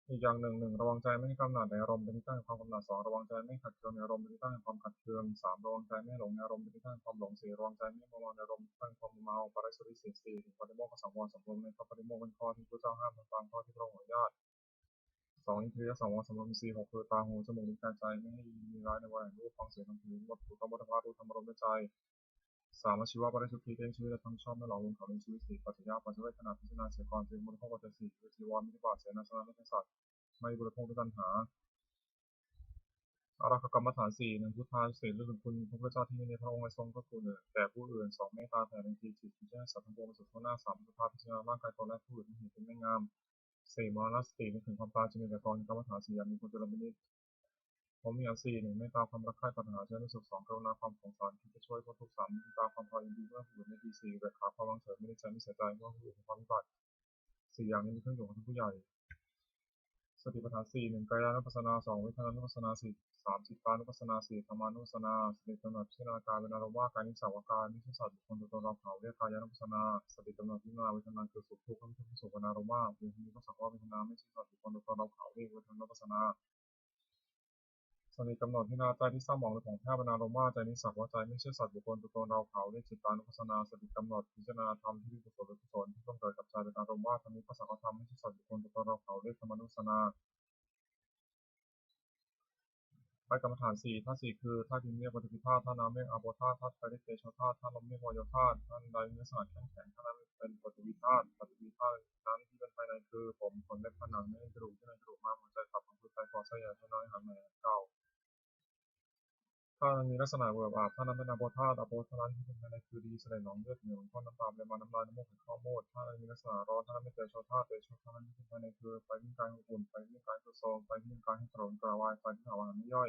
ອີກຢ່າງໜຶ່ງ, ໜຶ່ງ ລະວັງໃຈໄມ່ໃຫ້ກຳໜາດໃນອາລົມ ເປັນທີ່ຕັ້ງແຫ່ງຄວາມກຳໜາດ. ສອງ ລະວັງໃຈໄມ່ໃຫ້ຂັດເຄືອງໃນອາລົມ ເປັນທີ່ຕັ້ງແຫ່ງຄວາມຂັດເຄືອງ. ສາມ ລະວັງໃຈໄມ່ໃຫ້ຫຼົງໃນອາລົມ ເປັນທີ່ຕັ້ງແຫ່ງຄວາມຫຼົງ. ສີ່ ລະວັງໃຈໄມ່ໃຫ້ມົວເມົາໃນອາລົມ ເປັນທີ່ຕັ້ງແຫ່ງຄວາມມົວເມົາ. ປາລາຊິກສີ່ ເປັນປາຕິໂມກຂອງສັງວອນ ສຳລວມໃນພະປາຕິໂມກເປັນຂໍ້ທີ່ພະພຸດທະເຈົ້າຫ້າມ ທຳຕາມຂໍ້ທີ່ພະອົງອະນຸຍາດ. ສອງ ອິນທິລິຍະສັງວອນ ສຳລວມອິນຊີ ຫົກ ຄື ຕາ, ຫູ, ຈະມູກ, ລີ້ນ, ກາຍ, ໃຈ ໄມ່ໃຫ້ຍິນດີຮ້າຍໃນເວລາແຫ່ງຮູບ, ຟັງສຽງທຳເພງ, ບົດ, ຜູ້ຕ້ອງບົດທະກະລາດ, ຮູ້ທຳອາລົມດ້ວຍໃຈ. ສາມ ອາຊີວະ ປາລິສຸດທິ ລ້ຽງຊີວິດ ແລະ ຮັບຜິດຊອບໃນຫຼອກລວມເຂົາ ລ້ຽງຊີວິດ. ສີ່ ປັດຈະຍະ ປັດຈະເວທະນາ ພິຈາລະນາເສຍກ່ອນ ຈຶ່ງບໍລິໂພກ. ປັດຈະຍະສີ່ ຄື ຈີວອນ, ບິນທະບາດ, ເສນາສະນະ ແລະ ເພສັດ ໄມ່ບໍລິໂພກເປັນຕັນຫາ. ອາລັກຂະກຳມະຖານ ສີ່ ໜຶ່ງ ພຸດທາພິເສກ ລະລຶກຄຸນຂອງພະພຸດທະເຈົ້າທີ່ມີໃນພະອົງ ແລະ ຊົງພະຄຸນແກ່ຜູ້ອື່ນ. ສອງ ເມດຕາແຜ່ແຜ່ໃນທີ່ຈິດ ທີ່ຈະໃຫ້ສັດທັງປວງປະສົບທົ່ວໜ້າ. ສາມ ພຸດທະທາພິຈາລະນາຮ່າງກາຍຕົນ ແລະ ຜູ້ອື່ນໃຫ້ເຫັນເປັນແມ່ງາມ. ສີ່ ມໍລະນະສະຕິ ນຶກເຖິງຄວາມຕາຍ ຈຶ່ງມີແກ່ກອງ ກຳມະຖານສີ່ຢ່າງນີ້ ຄວນເປັນລະມິດ. ພົມວິຫານ ສີ່ ໜຶ່ງ ເມດຕາ ຄວາມຮັກໃຄ່ ປາດຖະໜາຈະອານິສົງ. ສອງ ກະລຸນາ ຄວາມສົງສານ ຄິດຈະຊ່ວຍພົ້ນທຸກ. ສາມ ມຸທິຕາ ຄວາມພໍຍິນດີເມື່ອຜູ້ອື່ນໄດ້ດີ. ສີ່ ອຸເບກຂາ ຄວາມວາງເສີຍ ບໍ່ໄດ້ໃຈ ບໍ່ເສຍໃຈເມື່ອຜູ້ອື່ນເປັນຄວາມວິບັດ. ສີ່ ຢ່າງນີ້ມີເຄື່ອງຢູ່ຂອງທ່ານຜູ້ໃຫຍ່. ສະຕິປັດຖານ ສີ່ ໜຶ່ງ ກາຍານຸປັດສະນາ. ສອງ ເວທະນານຸປັດສະນາ. ສາມ ຈິດຕານຸປັດສະນາ. ສີ່ ທຳມານຸປັດສະນາ. ສະຕິກຳນົດພິຈາລະນາກາຍເປັນອາລົມວ່າ ກາຍນີ້ສັກວ່າກາຍ ໄມ່ໃຊ່ສັດ ບຸກຄົນ ຕົວຕົນ ເຮົາ ເຂົາ ເວທະນານຸປັດສະນາ. ສະຕິກຳນົດເວທະນາ ເວທະນາຄືສຸກ ທຸກ ທັງທຸກ ສຸກ ເປັນອາລົມວ່າ ເວທະນາກໍສັກວ່າເປັນເວທະນາ ໄມ່ໃຊ່ສັດ ບຸກຄົນ ຕົວຕົນ ເຮົາ ເຂົາ ເວທະນານຸປັດສະນາ. ສະຕິກຳນົດພິຈາລະນາໃຈທີ່ເສົ້າໝອງ ຫຼື ຜ່ອງແຜ້ວເປັນອາລົມວ່າ ໃຈນີ້ສັກວ່າໃຈ ໄມ່ໃຊ່ສັດ ບຸກຄົນ ຕົວຕົນ ເຮົາ ເຂົາ ເລກຈິດຕານຸປັດສະນາ. ສະຕິກຳນົດພິຈາລະນາທຳທີ່ເປັນກຸສົນ ຫຼື ອະກຸສົນ ທີ່ບັງເກີດກັບໃຈເປັນອາລົມວ່າ ທຳນີ້ກໍສັກວ່າທຳ ໄມ່ໃຊ່ສັດ ບຸກຄົນ ຕົວຕົນ ເຮົາ ເຂົາ ເລກທຳມານຸປັດສະນາ. ໄປກຳມະຖານ ສີ່ ທາດ ສີ່ ຄື ທາດດິນ ເມກ ປະຖະວີທາດ, ທາດນ້ຳ ເມກ ອາໂປທາດ, ທາດໄຟ ເລກ ເຕໂຊທາດ, ທາດລົມ ເມກ ວາໂຍທາດ. ທາດອັນໃດມີລັກສະນະແຂງແຂງ ທາດນັ້ນເປັນປະຖະວີທາດ. ປະຖະວີທາດ ນັ້ນທີ່ເປັນພາຍໃນຄື ຜົມ, ຂົນ, ເລັບ, ຜັນໜັງ, ເນື້ອ, ກະດູກ, ເຍື່ອໃນ, ກະດູກມ້າ, ຫົວໃຈ, ຕັບ, ພັງຜືດ, ໄຕ, ປໍ, ໄສ້ໃຫຍ່, ໄສ້ນ້ອຍ, ຫາງໃຫຍ່, ຫາງເກົ່າ. ທາດນັ້ນມີລັກສະນະເບີບອາບ, ທາດນັ້ນເປັນອາໂປທາດ. ອາໂປທາດ ນັ້ນທີ່ເປັນພາຍໃນຄື ດີ, ສະເລດ, ໜອງເລືອດ, ເຫຍື້ອ, ມັນ, ນ້ຳຕາ, ເບລາ, ນ້ຳລາຍ, ນ້ຳມູກ, ໄຂ, ຂໍ້, ມູດ. ທາດນັ້ນມີລັກສະນະຮ້ອນ, ທາດນັ້ນເປັນເຕໂຊທາດ. ເຕໂຊທາດ ນັ້ນທີ່ເປັນພາຍໃນຄື ໄຟທີ່ມີການໃຫ້ອົບອຸ່ນ, ໄຟທີ່ມີການໃຫ້ທົດຊອງ, ໄຟທີ່ມີການໃຫ້ຖະໜົນກະລະວາຍ, ໄຟທີ່ເຜົາອາຫານໃຫ້ຍ່ອຍ.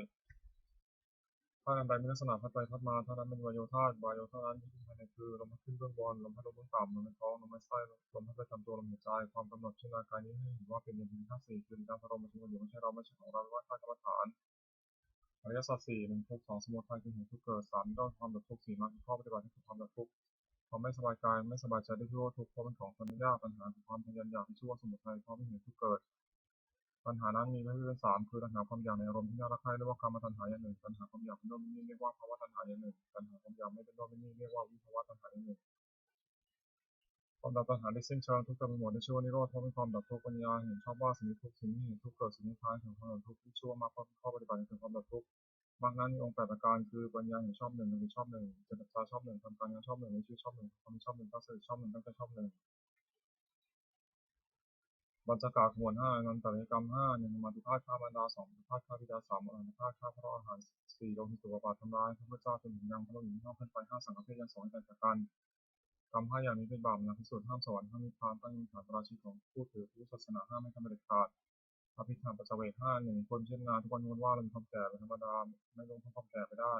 ທາດອັນໃດມີລັກສະນະພັດໄປພັດມາ, ທາດນັ້ນເປັນວາໂຍທາດ. ວາໂຍທາດ ນັ້ນທີ່ເປັນພາຍໃນຄື ລົມພັດຂຶ້ນເບື້ອງບົນ, ລົມພັດລົງເບື້ອງຕ່ຳ, ລົມໃນທ້ອງ, ລົມໃນໄສ້, ລົມພັດໄປຕາມຕົວລົມຫາຍໃຈ. ຄວາມກຳນົດພິຈາລະນາກາຍນີ້ໃຫ້ເຫັນວ່າເປັນເປັນທາດສີ່ ຄືດິນ ນ້ຳ ໄຟ ລົມ, ປະຊຸມກັນຢູ່ ໄມ່ໃຊ່ເຮົາ, ໄມ່ໃຊ່ຂອງເຮົາ, ເອີ້ນວ່າທາດກຳມະຖານ. ອະລິຍະສັດສີ່ ໜຶ່ງ ທຸກ. ສອງ ສະໝຸດໄທ ຄືເຫດທຸກເກີດ. ສາມ ນິໂຣດ ຄວາມດັບທຸກ. ສີ່ ມາກ ຄືຂໍ້ປະຕິບັດໃຫ້ເກີດຄວາມດັບທຸກ. ຄວາມໄມ່ສະບາຍກາຍ, ໄມ່ສະບາຍໃຈ ໄດ້ຊື່ວ່າທຸກ ເພາະເປັນຂອງຄວາມທຸກຍາກ. ຕັນຫາ ຄືຄວາມທະຍານຢາກ ໄດ້ຊື່ວ່າສະໝຸດໄທ ເພາະເປັນເຫດທຸກເກີດ. ຕັນຫານັ້ນມີປະເພດເປັນສາມ ຄື ຕັນຫາຄວາມຢາກໃນອາລົມທີ່ໜ້າຮັກໃຄ່ ເອີ້ນວ່າກາມະຕັນຫາຢ່າງໜຶ່ງ, ຕັນຫາຄວາມຢາກເປັນຕົ້ນເປັນນີ້ ເອີ້ນວ່າພະວະຕັນຫາຢ່າງໜຶ່ງ, ຕັນຫາຄວາມຢາກໄມ່ເປັນຕົ້ນເປັນນີ້ ເອີ້ນວ່າວິພະວະຕັນຫາຢ່າງໜຶ່ງ. ຄວາມດັບຕັນຫາໄດ້ສິ້ນເຊີງ, ທຸກເຕັມໄປໝົດ ໄດ້ຊື່ວ່ານິໂຣດ ເພາະເປັນຄວາມດັບທຸກ. ປັນຍາເຫັນຊອບວ່າ ສິ່ງທີ່ທຸກ, ສິ່ງທີ່ເຫັນທຸກເກີດ, ສະໝຸດໄທ ເຖິງຄວາມດັບທຸກ ໄດ້ຊື່ວ່າມາກ ເພາະເປັນຂໍ້ປະຕິບັດໃຫ້ເກີດຄວາມດັບທຸກ. ມັກນັ້ນມີອົງແປດປະການ ຄື ປັນຍາເຫັນຊອບໜຶ່ງ, ດຳລິຊອບໜຶ່ງ, ເຈນຕະນາຊາບໜຶງ, ທຳການງານຊອບໜຶ່ງ, ມີຊີວິດຊອບໜຶ່ງ, ຄວາມມີຊອບໜຶ່ງ, ຕັ້ງສະຕິຊອບໜຶ່ງ, ຕັ້ງໃຈຊອບໜຶ່ງ. ບັນຈະການຂະບວນຫ້າ ອະນັນຕະເລກຳຫ້າ ໜຶ່ງ ມາຕຸພາດຂ້າມານດາ, ສອງ ມາຕຸພາດຂ້າບິດາ, ສາມ ອະລະຫັນຕະພາດຂ້າພະລະອະຫັນ, ສີ່ ໂລຫິດຕະປາດທຳລາຍພະພຸດທະເຈົ້າຈົນເຖິງຍັງພະໂລຫິດ ຫ້າ ຂຶ້ນໄປ, ຫ້າ ສັງກະເພດຍັງສົ່ງໃຫ້ແຕກຈາກກັນ. ກຳຫ້າຢ່າງນີ້ເປັນບາບໜັກທີ່ສຸດ, ຫ້າມສະຫວັນ, ຫ້າມນິບພານ, ຕັ້ງຢູ່ຖານປະລາຊິດຂອງຜູ້ຖືຜູ້ສາສະໜາ, ຫ້າມໃຫ້ທຳເປັນເດັດຂາດ. ອະພິທຳປັດຈະເວກຫ້າ ໜຶ່ງ ຄົນພິຈາລະນາທຸກວັນທຸກວັນວ່າເຮົາມີຄວາມແກ່ເປັນທຳມະດາ, ໄມ່ລ່ວງພ້ອນຄວາມແກ່ໄປໄດ້.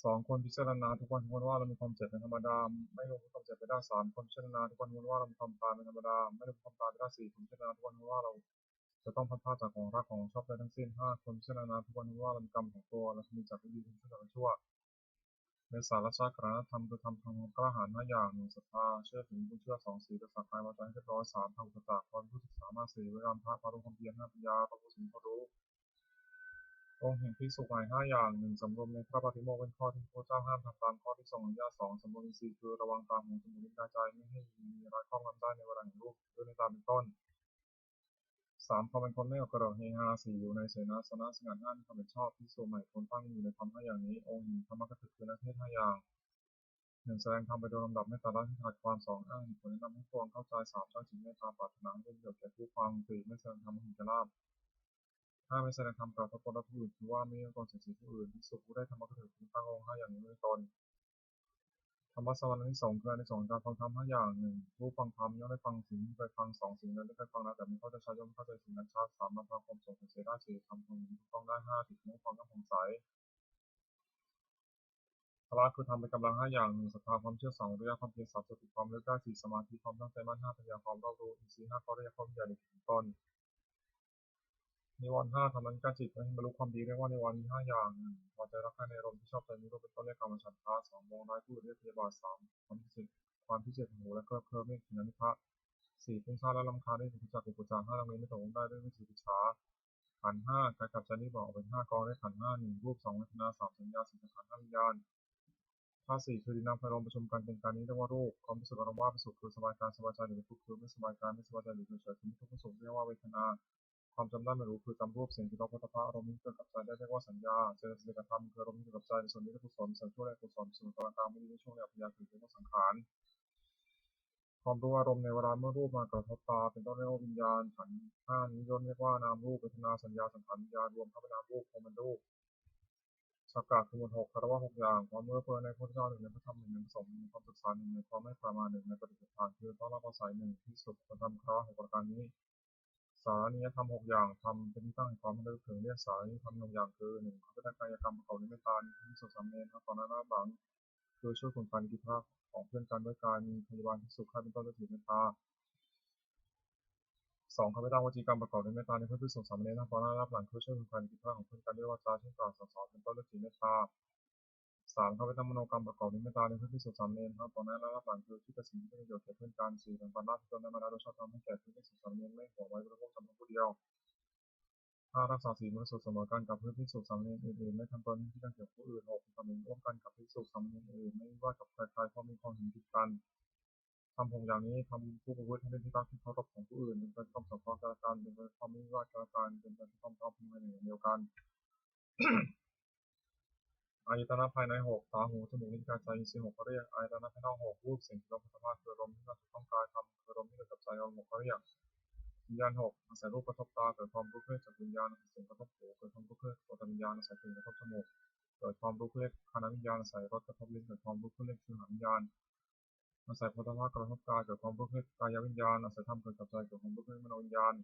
ສອງ ຄົນພິຈາລະນາທຸກວັນທຸກວັນວ່າເຮົາມີຄວາມເຈັບເປັນທຳມະດາ, ໄມ່ລ່ວງພ້ອນຄວາມເຈັບໄປໄດ້. ສາມ ຄົນພິຈາລະນາທຸກວັນທຸກວັນວ່າເຮົາມີຄວາມຕາຍເປັນທຳມະດາ, ໄມ່ລ່ວງພ້ອນຄວາມຕາຍໄປໄດ້. ສີ່ ຄົນພິຈາລະນາທຸກວັນທຸກວັນວ່າເຮົາຈະຕ້ອງພັດພາກຈາກຂອງຮັກຂອງຊອບໃຈທັງສິ້ນ. ຫ້າ ຄົນພິຈາລະນາທຸກວັນທຸກວັນວ່າເຮົາມີກຳຂອງຕົວ ແລະ ມີຈັກໄດ້ດີທັງຊົ່ວທັງຊົ່ວ. ເມສາລະຊາ ກະລະນະທຳ ຄືທຳຄວາມກ້າຫານຫ້າຢ່າງ. ໜຶ່ງ ສັດທາ ເຊື່ອຖື ມີຄວາມເຊື່ອ. ສອງ ສີລະສະ ກາຍວາຈາໃຫ້ຮຽບຮ້ອຍ. ສາມ ພະຫຸດທະຈັກ ຄວາມຮູ້ສຶກສາມາດ. ສີ່ ເວລານະທະ ຄວາມຮູ້ຄວາມພຽນ. ຫ້າ ປັນຍາ ຄວາມຮູ້ສຳເລັດຄວາມຮູ້. ອົງແຫ່ງພິກສຸໃໝ່ຫ້າຢ່າງ. ໜຶ່ງ ສຳລວມໃນພະປາຕິໂມກ ເວັ້ນຂໍ້ທີ່ພະພຸດທະເຈົ້າຫ້າມ, ທຳຕາມຂໍ້ທີ່ຊົງອະນຸຍາດ. ສອງ ສຳລວມອິນຊີ ຄື ລະວັງຕາ ຫູ ຈະມູກ ລີ້ນ ກາຍ ໃຈ ໄມ່ໃຫ້ມີລາຍຄອບງຳໄດ້ໃນເວລາແຫ່ງຮູບ ຄືໃນຕາເປັນຕົ້ນ. ສາມ ຄວາມເປັນຄົນໄດ້ອອກກະເລິກເຮຮາ. ສີ່ ຢູ່ໃນເສນາສະນະສະຫງັດຫ້າ ມີຄວາມເຫັນຊອບ. ພິກສຸໃໝ່ຄວນຕັ້ງຢູ່ໃນທຳຫ້າຢ່າງນີ້. ອົງແຫ່ງທຳມະຄະຖິກ ຄືນັກເທດຫ້າຢ່າງ. ໜຶ່ງ ສະແດງທຳໄປໂດຍລຳດັບ ເມດຕາລະທິຖານຄວາມ. ສອງ ອ້າງເຫດຜົນແນະນຳໃຫ້ຟັງເຂົ້າໃຈ. ສາມ ສ້າງຈິດເມດຕາປາດຖະໜາໃຫ້ເປັນປະໂຫຍດແກ່ຜູ້ຟັງ. ສີ່ ແມ່ນສະແດງທຳໃຫ້ເຫັນແກ່ລາບ. ຫ້າ ແມ່ນສະແດງທຳກ່າວຕໍ່ຕົນ ແລະ ຜູ້ອື່ນ ຄືວ່າມີເລື່ອງຕ້ອງສຽງເສຍຜູ້ອື່ນ. ພິກສຸຜູ້ໄດ້ທຳມະຄະຖື ຄວນຕັ້ງອົງຫ້າຢ່າງນີ້ເບື້ອງຕົ້ນ. ທ ສຳມາສະຫວັນອານິສົງ ຄືອານິສົງຂອງການຟັງທຳຫ້າຢ່າງ: ໜຶ່ງ ຜູ້ຟັງທຳຍ່ອມໄດ້ຟັງສິ່ງທີ່ມີໃຄຟັງ, ສອງ ສິ່ງນັ້ນໄດ້ໃຄຟັງແລ້ວ ແຕ່ໄມ່ເຂົ້າໃຈ ຊາວຍ່ອມໄດ້ເຂົ້າໃຈສິ່ງນັ້ນຊັດ, ສາມ ນຳພາຄວາມສົງໄປໃຊ້ໄດ້, ສີ່ ທຳຄວາມເຫັນທີ່ຖືກຕ້ອງໄດ້, ຫ້າ ຈິດທີ່ມີຄວາມຜ່ອງໃສ. ພະລະຄືທຳເປັນກຳລັງຫ້າຢ່າງ: ໜຶ່ງ ສັດທາ ຄວາມເຊື່ອ, ສອງ ວິລິຍະ ຄວາມພຽນ, ສາມ ສະຕິ ຄວາມລະລຶກໄດ້, ສີ່ ສະມາທິ ຄວາມຕັ້ງໃຈໝັ້ນ, ຫ້າ ປັນຍາ ຄວາມຮອບຮູ້, ອິນຊີຫ້າ ກໍລະຍະຄວາມໃຫຍ່ເປັນຕົ້ນ. ນິວອນຫ້າ ທຳລັດການຈິດໃຫ້ບັນລຸຄວາມດີ ຮຽກວ່ານິວອນມີຫ້າຢ່າງ: ໜຶ່ງ ພໍໃຈຮັກໃຄ່ໃນອາລົມທີ່ຊອບໃຈ ມີຮູບເປັນຕົ້ນ ຮຽກກາມະສັນທະ, ສອງ ມອງຮ້າຍຜູ້ອື່ນ ຮຽກພະຍາບາດ, ສາມ ຄວາມພິເສດ ຄວາມພິເສດຫູ ແລະ ເຄີບເຄີບ ຮຽກທິນນະນິທະ, ສີ່ ຟຸ້ງຊານ ແລະ ລຳຄານ ຮຽກວິຕກ ອຸກະຈັກ, ຫ້າ ລັງເລ ມີຕົກລົງໄດ້ ຮຽກວິຈິກິດສາ, ຂັນຫ້າ ກາຍກັບໃຈນີ້ບອກອອກເປັນຫ້າກອງ ຮຽກຂັນຫ້າ, ໜຶ່ງ ຮູບ, ສອງ ເວທະນາ, ສາມ ສັນຍາ, ສີ່ ສັງຂານ, ຫ້າ ວິນຍານ. ທາດສີ່ ຄືດິນ ນ້ຳ ໄຟ ລົມ ປະຊຸມກັນເປັນການ ຮຽກວ່າຮູບ. ຄວາມຮູ້ສຶກອາລົມວ່າເປັນສຸກ ຄືສະບາຍກາຍ, ສະບາຍໃຈ ຫຼື ເປັນທຸກ ຄືໄມ່ສະບາຍກາຍ, ໄມ່ສະບາຍໃຈ ຫຼື ເສຍຫາຍ, ເປັນທຸກ ເປັນສຸກ ຮຽກວ່າເວທະນາ. ຄວາມຈຳໄດ້ໝາຍຮູ້ ຄືຈຳຮູບ, ສຽງທີ່ຮ້ອງ, ໂຜດຖະພະ, ອາລົມທີ່ເກີດກັບໃຈ ຮຽກວ່າສັນຍາ. ເຈຕະສິກກະທຳ ຄືອາລົມທີ່ເກີດກັບໃຈ, ກຸສົນ ອະກຸສົນ, ສ່ວນຊົ່ວ ແລະ ອະກຸສົນ, ສ່ວນກາງ, ບໍ່ດີ, ຊົ່ວ ແລະ ອັບປະຍາກ ຄື ຮຽກວ່າສັງຂານ. ຄວາມຮູ້ອາລົມໃນເວລາເມື່ອຮູບມາກະທົບຕາ ເປັນຕົ້ນ ຮຽກວ່າວິນຍານ. ຂັນຫ້ານີ້ ຍ່ອມຮຽກວ່ານາມຮູບ, ເວທະນາ, ສັນຍາ, ສັງຂານ, ວິນຍານ, ລວມທັບເປັນນາມຮູບ, ຮວມເປັນຮູບ. ສັກກະສົມມຸດຫົກ, ຄາລະວະຫົກຢ່າງ, ຄວາມເອື້ອເຟື້ອໃນພະພຸດທະເຈົ້າ, ໜຶ່ງ ໃນພະທຳ, ໜຶ່ງ ໃນພະສົງ, ໜຶ່ງ ໃນຄວາມສຶກສາ, ໜຶ່ງ ໃນຄວາມໄມ່ປະໝາດ, ໜຶ່ງ ໃນປະດິດຖານ, ຄືຕ້ອນຮັບອາໄສ, ໜຶ່ງ ທີ່ສຸດ, ຄວນທຳ, ຄາລະວະຫົກປະການນີ້. ສາລະນີຍະທຳຫົກຢ່າງ, ທຳເປັນທີ່ຕັ້ງແຫ່ງຄວາມລະລຶກເຖິງ, ຮຽກສາລະນີຍະທຳມີຫົກຢ່າງ ຄື ໜຶ່ງ ເຮົາໄດ້ກາຍກຳປະກອບນິມິດຕາ ມີພະພິກຂຸສາມະເນນ ທັງຕໍ່ໜ້າ ແລະ ຮັບຫຼັງ ຄືຊ່ວຍຂຸນຂວັນກິດທະຂອງເພື່ອນກັນດ້ວຍກາຍ ມີພະຍາບານ, ພິກຂຸ, ຂ້າເປັນຕົ້ນ ດ້ວຍຈິດເມດຕາ. ສອງ ເຮົາໄດ້ສ້າງວະຈີກຳປະກອບດ້ວຍເມດຕາ ໃນເພື່ອນພິກຂຸສາມະເນນ ທັງຕໍ່ໜ້າ ແລະ ຮັບຫຼັງ ຄືຊ່ວຍຂຸນຂວັນກິດທະຂອງເພື່ອນກັນດ້ວຍວາຈາ ເຊັ່ນ ກ່າວ, ສັ່ງສອນ ເປັນຕົ້ນ ດ້ວຍຈິດເມດຕາ. ສາມ ເຮົາໄດ້ຕັ້ງມະໂນກຳປະກອບດ້ວຍເມດຕາ ໃນເພື່ອນພິກຂຸສາມະເນນ ທັງຕໍ່ໜ້າ ແລະ ຮັບຫຼັງ ຄືຄິດແຕ່ສິ່ງທີ່ເປັນປະໂຫຍດແກ່ເພື່ອນກັນ. ສີ່ ແບ່ງປັນລາບທີ່ຕົນໄດ້ມາແລ້ວໂດຍຊອບທຳໃຫ້ແກ່ເພື່ອນພິກຂຸສາມະເນນ ໄມ່ຫວງໄວ້ບໍລິໂພກຈຳພຽງຜູ້ດຽວ. ຫ້າ ຮັກສາສີນບໍລິສຸດສະເໝີກັນກັບເພື່ອນພິກຂຸສາມະເນນອື່ນໆ ໄມ່ທຳຕົນໃຫ້ຜິດທຽງແກ່ຜູ້ອື່ນ. ຫົກ ຄວາມເຫັນຮ່ວມກັນກັບພິກຂຸສາມະເນນອື່ນໆ ໄມ່ວິວາດກັບໃຄໆ ເພາະມີຄວາມເຫັນຜິດກັນ. ທຳຫົກຢ່າງນີ້ ທຳຜູ້ປະພຶດໃຫ້ເປັນທີ່ຮັກທີ່ເຄົາລົບຂອງຜູ້ອື່ນ, ເປັນໄປເພື່ອຄວາມສອດຄ່ອງແກ່ລະກັນ, ເປັນໄປເພື່ອຄວາມໄມ່ວິວາດແກ່ລະກັນ, ເປັນໄປເພື່ອຄວາມເຂົ້າໃຈໃນແນວດຽວກັນ. ອາຍະຕະນະພາຍໃນຫົກ ຕາ, ຫູ, ຈະມູກ, ລິ້ນ, ກາຍ, ໃຈ, ອິນຊີຫົກ ກໍຮຽກ. ອາຍະຕະນະພາຍນອກຫົກ ຮູບ, ສຽງ, ກາຍ, ໂຜດຖະພະ ຄືອາລົມທີ່ເກີດກັບກາຍ, ທຳ ຄືອາລົມທີ່ເກີດກັບໃຈ, ອາລົມຫົກ ກໍຮຽກ. ວິນຍານຫົກ ອາໄສຮູບກະທົບຕາ ເກີດຄວາມຮູ້ເຮັດຈັກວິນຍານ, ອາໄສສຽງກະທົບຫູ ເກີດຄວາມຮູ້ເຮັດໂພດຖະວິນຍານ, ອາໄສກິ່ນກະທົບຈະມູກ ເກີດຄວາມຮູ້ເຮັດຄານະວິນຍານ, ອາໄສລົດກະທົບລິ້ນ ເກີດຄວາມຮູ້ເຮັດຊີຫະວິນຍານ, ອາໄສໂພດຖະພະກະທົບກາຍ ເກີດຄວາມຮູ້ເຮັດກາຍະວິນຍານ, ອາໄສທຳເກີດກັບໃຈ ເກີດຄວາມຮູ້ເຮັດມະໂນວິນຍານ.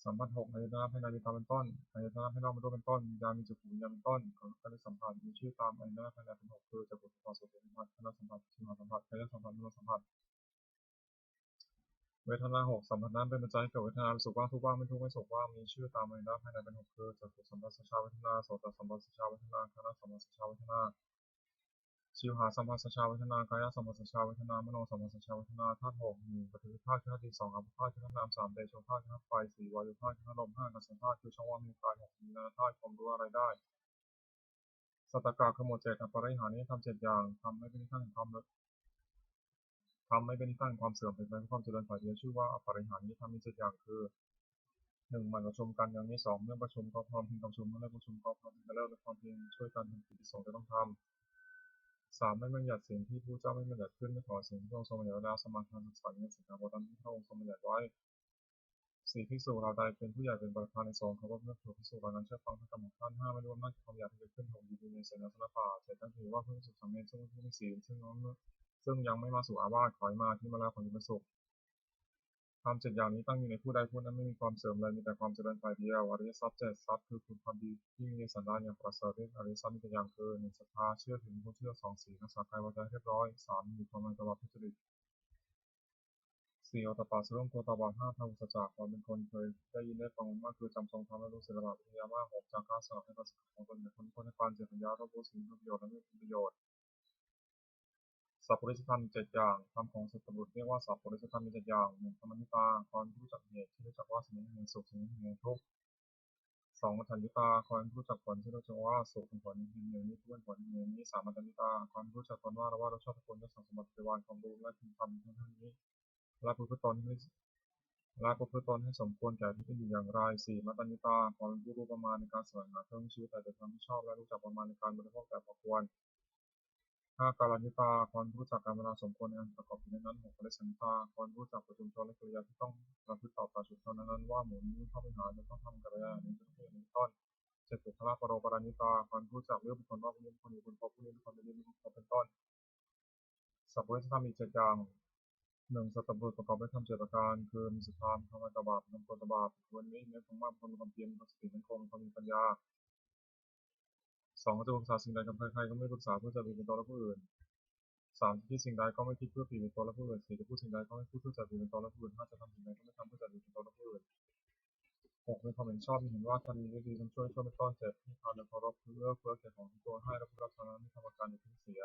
ສຳຜັດຫົກ ອາຍະຕະນະພາຍໃນມີຕາເປັນຕົ້ນ, ອາຍະຕະນະພາຍນອກມີຮູບເປັນຕົ້ນ, ວິນຍານມີຈັກຂຸວິນຍານເປັນຕົ້ນ, ກະທົບກັນດ້ວຍສຳຜັດ, ມີຊື່ຕາມອາຍະຕະນະພາຍໃນເປັນຫົກ ຄື ຈັກຂຸສຳຜັດ, ໂສດສະມະພັດ, ຄານະສຳຜັດ, ຊິວຫາສຳຜັດ, ກາຍະສຳຜັດ, ມະໂນສຳຜັດ. ເວທະນາຫົກ ສຳຜັດນັ້ນເປັນປັດໄຈໃຫ້ເກີດເວທະນາ ເປັນສຸກບ້າງ, ທຸກບ້າງ, ເປັນທຸກ, ເປັນສຸກບ້າງ, ມີຊື່ຕາມອາຍະຕະນະພາຍໃນເປັນຫົກ ຄື ຈັກຂຸສຳຜັດສະຊາເວທະນາ, ໂສຕະສຳຜັດສະຊາເວທະນາ, ຄານະສຳຜັດສະຊາເວທະນາ, ຊິວຫາສຳຜັດສະຊາເວທະນາ, ກາຍະສຳຜັດສະຊາເວທະນາ, ມະໂນສຳຜັດສະຊາເວທະນາ. ທາດຫົກ ໜຶ່ງ ປະຖະວີທາດ ຄືທາດດິນ, ສອງ ອາໂປທາດ ຄືທາດນ້ຳ, ສາມ ເຕໂຊທາດ ຄືທາດໄຟ, ສີ່ ວາຍຸທາດ ຄືທາດລົມ, ຫ້າ ອາກາສະທາດ ຄືຊ່ອງວ່າງມີກາຍ, ຫົກ ວິນຍານະທາດ ຄວາມຮູ້ອາໄລໄດ້. ສັດຕະກະ ຄືໝວດເຈັດ ອະປະລິຫານີຍະທຳເຈັດຢ່າງ, ທຳໃຫ້ເປັນທີ່ຕັ້ງແຫ່ງຄວາມເລີດ ທຳໃຫ້ເປັນທີ່ຕັ້ງແຫ່ງຄວາມເສື່ອມ ເປັນໄປເພື່ອຄວາມຈະເລີນຝ່າຍດຽວ ຊື່ວ່າອະປະລິຫານີຍະທຳມີເຈັດຢ່າງ ຄື ໜຶ່ງ ໝັ່ນປະຊຸມກັນຢ່າງນີ້, ສອງ ເມື່ອປະຊຸມກໍພ້ອມເພັ່ງການປະຊຸມ, ເມື່ອເລີກປະຊຸມກໍພ້ອມເພັ່ງການເລີກ ແລະ ພ້ອມເພັ່ງຊ່ວຍກັນທຳກິດທີ່ສົງຈະຕ້ອງທຳ. ສາມ ໄມ່ບັນຍັດສິ່ງທີ່ພະພຸດທະເຈົ້າໄມ່ບັນຍັດຂຶ້ນ, ໄມ່ຖອນສິ່ງທີ່ພະອົງຊົງບັນຍັດໄວ້ແລ້ວ, ສະມາທານສັດສານໃນສິ່ງທັງປວງນັ້ນທີ່ພະອົງຊົງບັນຍັດໄວ້. ສີ່ ພິກຂຸເຫຼົ່າໃດເປັນຜູ້ໃຫຍ່ເປັນປະທານໃນສົງ ເຄົາລົບນັບຖືພິກຂຸເຫຼົ່ານັ້ນ ເຊື່ອຟັງຖ້ອຍຄຳຂອງທ່ານ. ຫ້າ ໄມ່ລວມໜ້າຄວາມຢາກທີ່ເກີດຂຶ້ນ ຫົກ ຢູ່ດີໃນເສນາສະນະປ່າ ເຈັດ ຕັ້ງຢູ່ວ່າເພື່ອພິກຂຸສາມະເນນ ເຊິ່ງເປັນຜູ້ມີສິນ ເຊິ່ງຍັງ ເຊິ່ງຍັງໄມ່ມາສູ່ອາວາດ ຂໍໃຫ້ມາທີ່ມາລາຂອງທີ່ເປັນສຸກ. ທຳເຈັດຢ່າງນີ້ຕັ້ງຢູ່ໃນຜູ້ໃດຜູ້ນັ້ນ ໄມ່ມີຄວາມເສື່ອມເລີຍ ມີແຕ່ຄວາມຈະເລີນຝ່າຍດຽວ. ອະລິຍະຊັບເຈັດ ຊັບຄືຄຸນຄວາມດີທີ່ມີໃນສັນດານຢ່າງປະເສີດ. ອະລິຍະຊັບມີເຈັດຢ່າງຄື ໜຶ່ງ ສັດທາ ເຊື່ອຖື ມີຄວາມເຊື່ອ, ສອງ ສີລ ຮັກສາກາຍວາຈາໃຫ້ຮຽບຮ້ອຍ, ສາມ ມີຄວາມໄມ່ປະໝາດທຸດຈະລິດ. ສີ່ ໂອຕະປະ ສຳລວມຕົວຕາບອດ, ຫ້າ ພະຫູສັດຈະ ຄວາມເປັນຄົນເຄີຍໄດ້ຍິນໄດ້ຟັງມາກ ຄືຈຳຊົງທຳ ແລະ ຮູ້ສິນລະປະ ວິທະຍາມາກ, ຫົກ ຈາຄະ ສະອາດໃນການສຶກສາຂອງຕົນ ແຕ່ຄົນມີຄົນໃຫ້ປານເຈັດປັນຍາ ລົບຮູ້ສິ່ງທີ່ເປັນປະໂຫຍດ ແລະ ບໍ່ເປັນປະໂຫຍດ. ສັບປະລິສະທຳມີເຈັດຢ່າງ, ທຳຂອງສັດຕະບຸລຸດຮຽກວ່າສັບປະລິສະທຳມີເຈັດຢ່າງ, ໜຶ່ງ ທຳມະຍະຕາ ຄວາມຮູ້ຈັກເຫດ ເຊັ່ນ ຮູ້ຈັກວ່າສິ່ງນີ້ເປັນເຫດສຸກ ສິ່ງນີ້ເປັນເຫດທຸກ, ສອງ ມັດທະຍະຕາ ຄວາມຮູ້ຈັກຜົນ ເຊັ່ນ ຮູ້ຈັກວ່າສຸກເປັນຜົນແຫ່ງເຫດນີ້ ທຸກເປັນຜົນແຫ່ງເຫດນີ້, ສາມ ມັດຕະຍະຕາ ຄວາມຮູ້ຈັກຕົນວ່າລະວ່າໂດຍຊອບທຸກຄົນ ຈັກສັງສົມບັດບໍລິວານຄວາມຮູ້ ແລະ ຄຸນຄຳເທົ່ານັ້ນນີ້ ແລະ ປະພຶດຕົນໃຫ້ ແລະ ປະພຶດຕົນໃຫ້ສົມຄວນແກ່ທີ່ເປັນຢູ່ຢ່າງໃດ. ສີ່ ມັດຕະຍະຕາ ຄວາມເປັນຜູ້ຮູ້ປະມານໃນການສະແຫວງຫາເຄື່ອງມີຊີວິດຕາຍແຕ່ທາງທີ່ຊອບ ແລະ ຮູ້ຈັກປະມານໃນການບໍລິໂພກແຕ່ພໍຄວນ. ຫ້າ ກາລະຍະຕາ ຄວາມຮູ້ຈັກການເວລາສົມຄວນໃນອັນປະກອບຢູ່ໃນນັ້ນ. ຫົກ ປະລິສັນຍະຕາ ຄວາມຮູ້ຈັກປະຊຸມຊົນ ແລະ ກິລິຍາທີ່ຕ້ອງປະພຶດຕໍ່ປະຊາຊົນນັ້ນໆ ວ່າໝູ່ນີ້ຕ້ອງເປັນຫາ ແລະ ຕ້ອງທຳກາລະຍານາ ເປັນຕົ້ນ. ເຈັດ ບຸກຄະລະປະໂລປະຣາຍະຕາ ຄວາມຮູ້ຈັກເລືອກບຸກຄົນວ່າຜູ້ນີ້ເປັນຄົນດີ ບຸກຄົນເພາະຜູ້ນີ້ເປັນຄົນບໍ່ດີ ບຸກຄົນເພາະເປັນຕົ້ນ. ສັບປະເວດທຳອີກເຈັດຢ່າງ. ໜຶ່ງ ສັດຕະບຸລຸດປະກອບດ້ວຍທຳເຈັດປະການ ຄື ມີສັດທາ, ມີຄວາມອາລັຍຕໍ່ບາບ, ມີຄວາມກົວຕໍ່ບາບ, ມີຄວາມເປັນມິດ, ມີຄວາມພະຍາຍາມ, ມີຄວາມເປັນຄົນບໍ່ປະໝາດ, ມີຄວາມມີຄວາມເປັນຄົນມີປັນຍາ. ສອງ ຈະປຶກສາສິ່ງໃດກັບໃຜໆ ກໍໄມ່ປຶກສາເພື່ອຈະດີເປັນຕົນ ແລະ ຜູ້ອື່ນ. ສາມ ຈະຄິດສິ່ງໃດກໍໄມ່ຄິດເພື່ອດີເປັນຕົນ ແລະ ຜູ້ອື່ນ. ສີ່ ຈະພູດສິ່ງໃດກໍໄມ່ພູດເພື່ອຈະດີເປັນຕົນ ແລະ ຜູ້ອື່ນ. ຫ້າ ຈະທຳສິ່ງໃດກໍໄມ່ທຳເພື່ອຈະດີເປັນຕົນ ແລະ ຜູ້ອື່ນ. ຫົກ ມີຄວາມເຫັນຊອບ ມີເຫັນວ່າທ່ານດີ ແລະ ດີ, ທ່ານຊົ່ວ ແລະ ຊົ່ວເປັນຕົ້ນ. ເຈັດ ມີທານ ແລະ ເຄົາລົບ ຄືເອື້ອເຟື້ອແກ່ຂອງທີ່ຕົວໃຫ້ ແລະ ຜູ້ຮັບທານນັ້ນມີທຳປະການຢ່າເພິ່ງເສຍ.